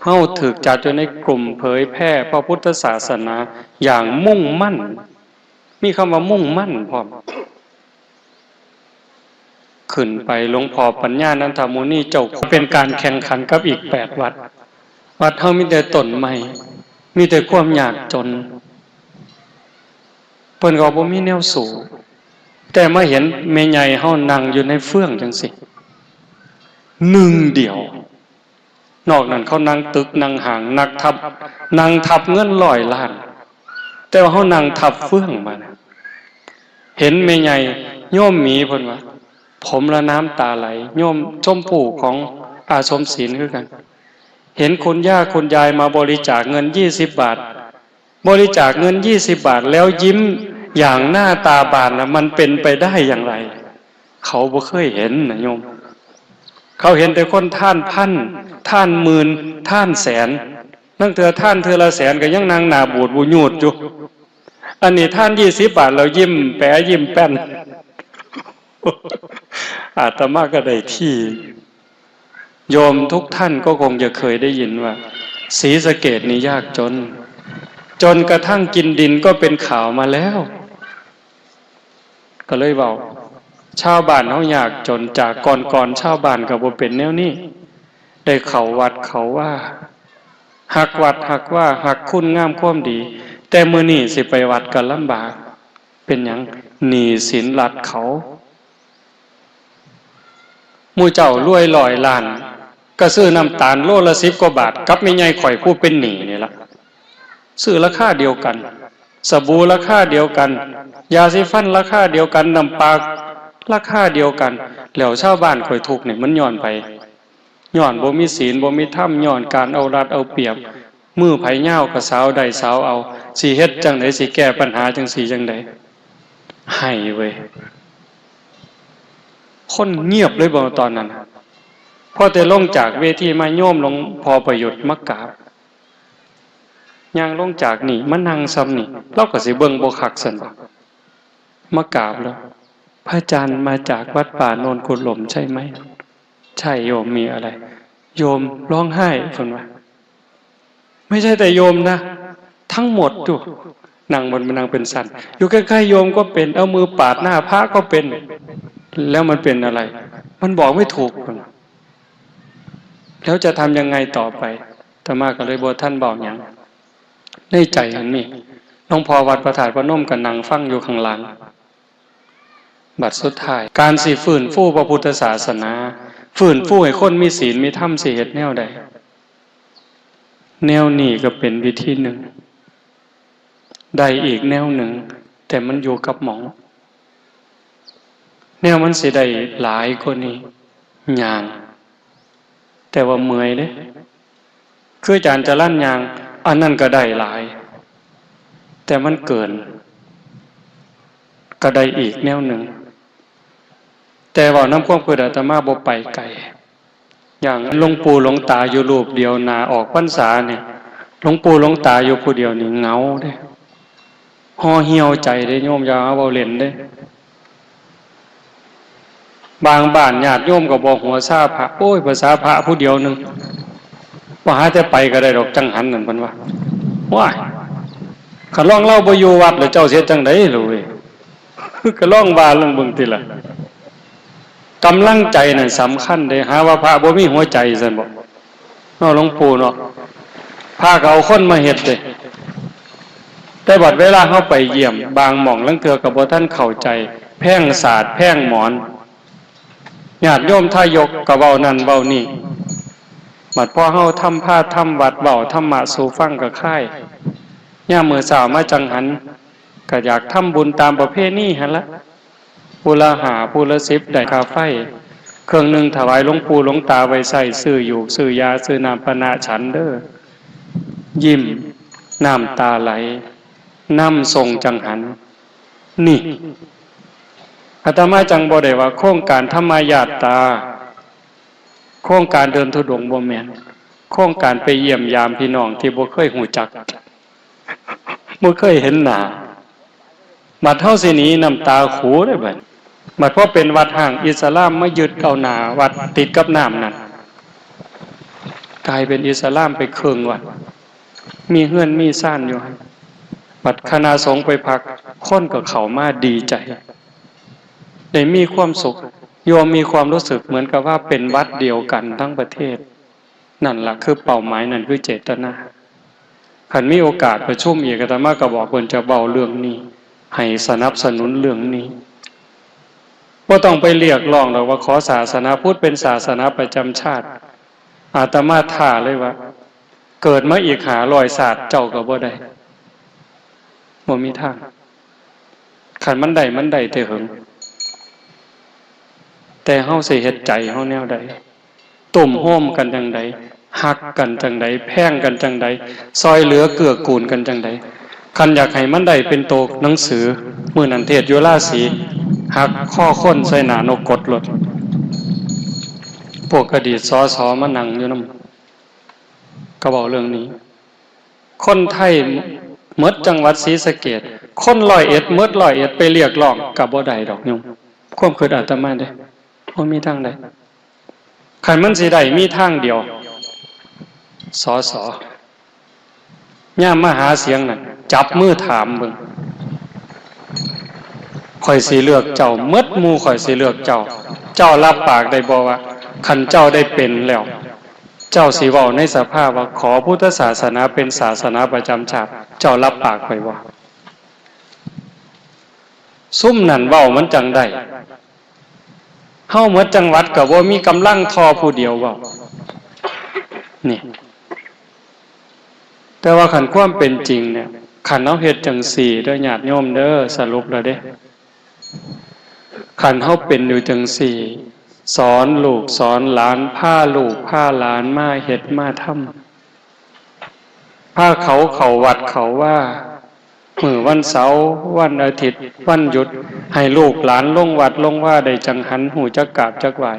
เฮาถูกจัดอยู่ในกลุ่มเผยแพร่พระพุทธศาสนาอย่างมุ่งมั่น มีคำว่ามุ่งมั่นพร้อม ขึ้นไปหลวงพ่อปัญญานันทมุนีเจ้า เป็นการแข่งขันกับอีกแปดวัด วัดเฮามีแต่ต้นไม้ มีแต่ความยากจน เพิ่นก็บ่มีแนวสู้ แต่มาเห็นแม่ใหญ่เฮานั่งอยู่ในเฟืองจั่งซี้ หนึ่งเดียว นอกนั้นเขานั่งตึกนั่งห้าง นักทับ นั่งทับเงินร้อยล้าน แต่ว่าเฮานั่งทับเฟืองบาดนี้ เห็นแม่ใหญ่ โยมหมีเพิ่นว่า ผมละน้ำตาไหล โยมชมพู่ของอาสมศิลป์คือกัน เห็นคุณย่าคุณยายมาบริจาคเงินยี่สิบบาท บริจาคเงินยี่สิบบาทแล้วยิ้มอย่างหน้าตาบานนะ มันเป็นไปได้อย่างไร เขาบ่เคยเห็นนะโยม เขาเห็นแต่คนทานพัน ทานหมื่น ทานแสน ลางเทื่อทานเทื่อละแสนก็ยังนั่งหน้าบูดบูยูดอยู่ อันนี้ทานยี่สิบบาทแล้วยิ้มแป๋ยิ้มแป้น อาตมาก็ได้ที่ โยมทุกท่านก็คงจะเคยได้ยินว่า ศรีสะเกษนี่ยากจน จนกระทั่งกินดินก็เป็นข่าวมาแล้ว ก็เลยเว้า ชาวบ้านเฮายากจน จากก่อนๆ ชาวบ้านก็บ่เป็นแนวนี้ ได้เข้าวัดเข้าวา ฮักวัดฮักวา ฮักคุณงามความดี แต่มื้อนี้สิไปวัดก็ลำบาก เป็นหยัง หนี้สินรัฐเขา หมู่เจ้ารวยร้อยล้าน ก็ซื้อน้ำตาลโลละสิบกว่าบาท กับแม่ใหญ่ข่อยผู้เป็นหนี้นี่ล่ะ ซื้อราคาเดียวกัน สบู่ราคาเดียวกัน ยาสีฟันราคาเดียวกัน น้ำปาราคาเดียวกัน แล้วชาวบ้านข่อยทุกข์นี่มันย้อนไผ ย้อนบ่มีศีล บ่มีธรรม ย้อนการเอารัดเอาเปรียบ มือไผยาวก็สาวได้สาวเอา สิเฮ็ดจั่งใด สิแก้ปัญหาจั่งซี้จั่งใด ไห้เว้ย คนเงียบเลยบ่ตอนนั้น พอแต่ลงจากเวทีมา โยมหลวงพ่อประยุทธ์มากราบ ย่างลงจากนี่มานั่งซ่ำนี่ ลาวก็สิเบิ่งบ่คักซั้นบ่ มากราบแล้ว พระอาจารย์มาจากวัดป่าโนนกุหลมใช่ไหม ใช่โยม มีอะไร โยมร้องไห้ เพิ่นว่า ไม่ใช่แต่โยมนะ ทั้งหมดอยู่ นั่งบน นั่งเป็นสัน อยู่ใกล้ๆ โยมก็เป็น เอามือปาดหน้าพระก็เป็น แล้วมันเป็นอะไร มันบอกไม่ถูก เพิ่นว่า แล้วจะทำยังไงต่อไป อาตมาก็เลยบ่ทันเว้าหยัง ในใจมันมี หลวงพ่อวัดพระธาตุพนมก็นั่งฟังอยู่ข้างหลัง บัดสุดท้าย การสิฟื้นฟูพระพุทธศาสนา ฟื้นฟูให้คนมีศีลมีธรรม สิเฮ็ดแนวใด แนวนี้ก็เป็นวิธีหนึ่ง ได้อีกแนวหนึ่ง แต่มันอยู่กับหม่อง แนวมันสิได้หลายกว่านี้ ย่าง แต่ว่าเมื่อยเด้ คืออาจารย์จรัญย่าง อันนั้นก็ได้หลาย แต่มันเกิน ก็ได้อีกแนวหนึ่ง แต่เว้านำความคิดอาตมาบ่ไปไกล อย่างหลวงปู่หลวงตาอยู่รูปเดียว หน้าออกพรรษาเนี่ย หลวงปู่หลวงตาอยู่ผู้เดียวนี่เหงาเด้ ห่อเหี่ยวใจเด้โยม อย่าหาเว้าเล่นเด้ บางบ้านญาติโยมก็บ่หัวซาพระ โอ้ย ภาษาพระผู้เดียวหนึ่ง ว่าหาแต่ไปก็ได้ดอก จั่งหันนั่น เพิ่นว่า ว้าย คันลองลาวบ่อยู่วัดแล้ว เจ้าสิเฮ็ดจั่งใดล่ะเว้ย ก็ลองว่าลองเบิ่งติล่ะ กำลังใจนั่นสำคัญเด้ หาว่าพระบ่มีหัวใจซั่นบ่ เนาะหลวงปู่เนาะ พระก็เอาคนมาเฮ็ดเด้ แต่บัดเวลาเฮาไปเยี่ยม บางหม่องลางเทื่อก็บ่ทันเข้าใจ แพงสาด แพงหมอน ญาติโยมทายกก็เว้านั่นเว้านี่ บัดพอเฮาทำพาทำวัด เว้าธรรมะสู่ฟังก็คาย ยามมื้อเช้ามาจั่งหัน ก็อยากทำบุญตามประเพณีหั้นละ ผู้ละห้า ผู้ละสิบ ได้ค่าไฟ เครื่องหนึ่งถวายหลวงปู่หลวงตาไว้ใช้ ซื้อหยูกซื้อยา ซื้อน้ำปานะฉันเด้อ ยิ้ม น้ำตาไหล นำส่งจั่งหัน นี่ อาตมาจั่งบ่ได้ว่าโครงการธรรมญาตรา โครงการเดินธุดงค์บ่แม่น โครงการไปเยี่ยมยามพี่น้องที่บ่เคยฮู้จัก บ่เคยเห็นหน้า บัดเฮาสิหนีน้ำตาขูเด้บัด บัดพอเป็นวัดฮ้างอิสลามมายึดเอาหน้าวัดติดกับน้ำนั่น กลายเป็นอิสลามไปเคิ่งวัด มีเฮือนมีซานอยู่หั่น บัดคณะสงฆ์ไปพัก คนก็เข้ามาดีใจ ได้มีความสุข โยมมีความรู้สึกเหมือนกับว่าเป็นวัดเดียวกันทั้งประเทศ นั่นล่ะคือเป้าหมาย นั่นคือเจตนา คันมีโอกาสประชุมอีก อาตมาก็บอกเพิ่นจะเว้าเรื่องนี้ ให้สนับสนุนเรื่องนี้ บ่ต้องไปเรียกร้องดอกว่าขอศาสนาพุทธเป็นศาสนาประจำชาติ อาตมาท้าเลยว่า เกิดมาอีกห้าร้อยชาติเจ้าก็บ่ได้ บ่มีทาง คันมันได้ มันได้แต่เหิง แต่เฮาสิเฮ็ดใจเฮาแนวใด ตุ้มโฮมกันจั่งใด ฮักกันจั่งใด แพงกันจั่งใด ซอยเหลือเกื้อกูลกันจั่งใด คันอยากให้มันได้เป็นโตหนังสือ มื้อนั้นเทศน์อยู่ราศี หักคอคนใส่หน้านกกดโลด พวกอดีต สส มานั่งอยู่นำ ก็เว้าเรื่องนี้ คนไทยหมดจังหวัดศรีสะเกษ คนร้อยเอ็ดหมดร้อยเอ็ดไปเรียกร้องก็บ่ได้ดอกโยม ความคิดอาตมาเด้ บ่มีทางใด คันมันสิได้มีทางเดียว สส ยามมาหาเสียงนั่น จับมือถามเบิ่ง ข้อยสิเลือกเจ้า หมดหมู่ข้อยสิเลือกเจ้า เจ้ารับปากได้บ่ว่า คันเจ้าได้เป็นแล้ว เจ้าสิเว้าในสภาว่า ขอพุทธศาสนาเป็นศาสนาประจำชาติ เจ้ารับปากข้อยบ่ ซุมนั่นเว้ามันจั่งได้ เฮาหมดจังหวัดก็บ่มีกำลังทอผู้เดียวเว้า นี่ แต่ว่าคันความเป็นจริงเนี่ย คันเฮาเฮ็ดจั่งซี้เด้อญาติโยมเด้อ สรุปแล้วเด้ คันเฮาเป็นอยู่จั่งซี้ สอนลูกสอนหลาน พาลูกพาหลานมาเฮ็ดมาทำ พาเขาเข้าวัดเข้าวา มื้อวันเสาร์ วันอาทิตย์ วันหยุด ให้ลูกหลานลงวัดลงวาได้จั่งหัน ฮู้จักกราบจักไหว้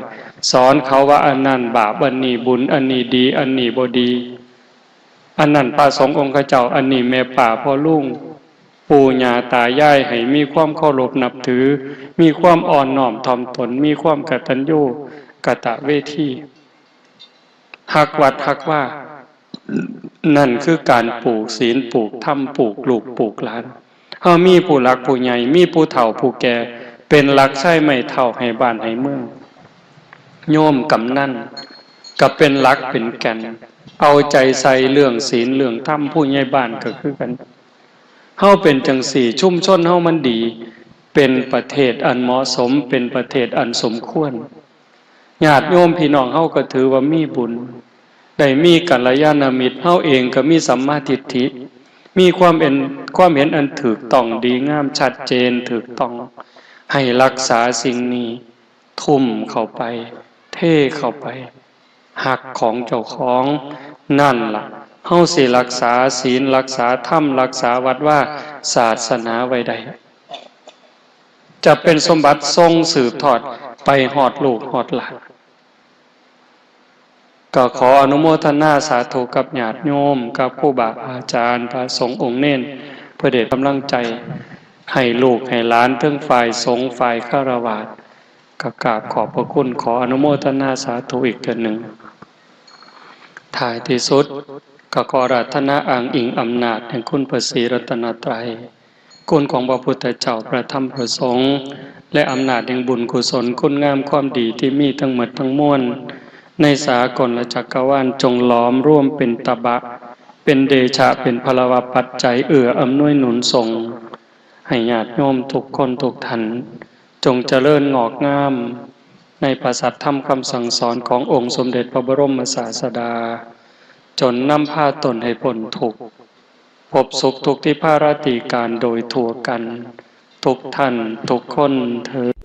สอนเขาว่าอันนั้นบาป อันนี้บุญ อันนี้ดี อันนี้บ่ดี อันนั้นพระสงฆ์องค์เจ้า อันนี้แม่ป้าพ่อลุง ปู่ย่าตายาย ให้มีความเคารพนับถือ มีความอ่อนน้อมถ่อมตน มีความกตัญญูกตเวที ฮักวัดฮักวา นั่นคือการปลูกศีล ปลูกธรรม ปลูกลูกปลูกหลาน เฮามีผู้หลักผู้ใหญ่ มีผู้เฒ่าผู้แก่ เป็นหลักไส้ไม้เฒ่าให้บ้านให้เมือง โยมกำนันก็เป็นหลักเป็นแก่น เอาใจใส่เรื่องศีลเรื่องธรรม ผู้ใหญ่บ้านก็คือกัน เฮาเป็นจั่งซี้ ชุมชนเฮามันดี เป็นประเทศอันเหมาะสม เป็นประเทศอันสมควร ญาติโยมพี่น้องเฮาก็ถือว่ามีบุญ ได้มีกัลยาณมิตร เฮาเองก็มีสัมมาทิฏฐิ มีความเห็น ความเห็นอันถูกต้องดีงามชัดเจนถูกต้อง ให้รักษาสิ่งนี้ ทุ่มเข้าไป เทเข้าไป ฮักของเจ้าของ นั่นล่ะ เฮาสิรักษาศีล รักษาธรรม รักษาวัดวาศาสนาไว้ได้ จะเป็นสมบัติส่งสืบทอดไปฮอดลูกฮอดหลาน ก็ขออนุโมทนาสาธุกับญาติโยม กับครูบาอาจารย์ พระสงฆ์องค์เณร เพื่อเดชกำลังใจ ให้ลูกให้หลาน ทั้งฝ่ายสงฆ์ฝ่ายฆราวาส ก็กราบขอบพระคุณ ขออนุโมทนาสาธุอีกเทื่อหนึ่ง ท้ายที่สุด ก็ขออาราธนาอ้างอิงอำนาจแห่งคุณพระศรีรัตนตรัย คุณของพระพุทธเจ้า พระธรรม พระสงฆ์ และอำนาจแห่งบุญกุศลคุณงามความดีที่มีทั้งหมดทั้งมวล ในสากลจักรวาลจงหลอมรวมเป็นตบะ เป็นเดชะ เป็นพลวปัจจัยเอื้ออำนวยหนุนส่ง ให้ญาติโยมทุกคนทุกท่าน จงเจริญงอกงาม ในพระสัทธรรมคำสั่งสอนขององค์สมเด็จพระบรมศาสดา จนนำพาตนให้พ้นทุกข์ พบสุขทุกข์ที่พาราตีการโดยทั่วกัน ทุกท่านทุกคนเทอญ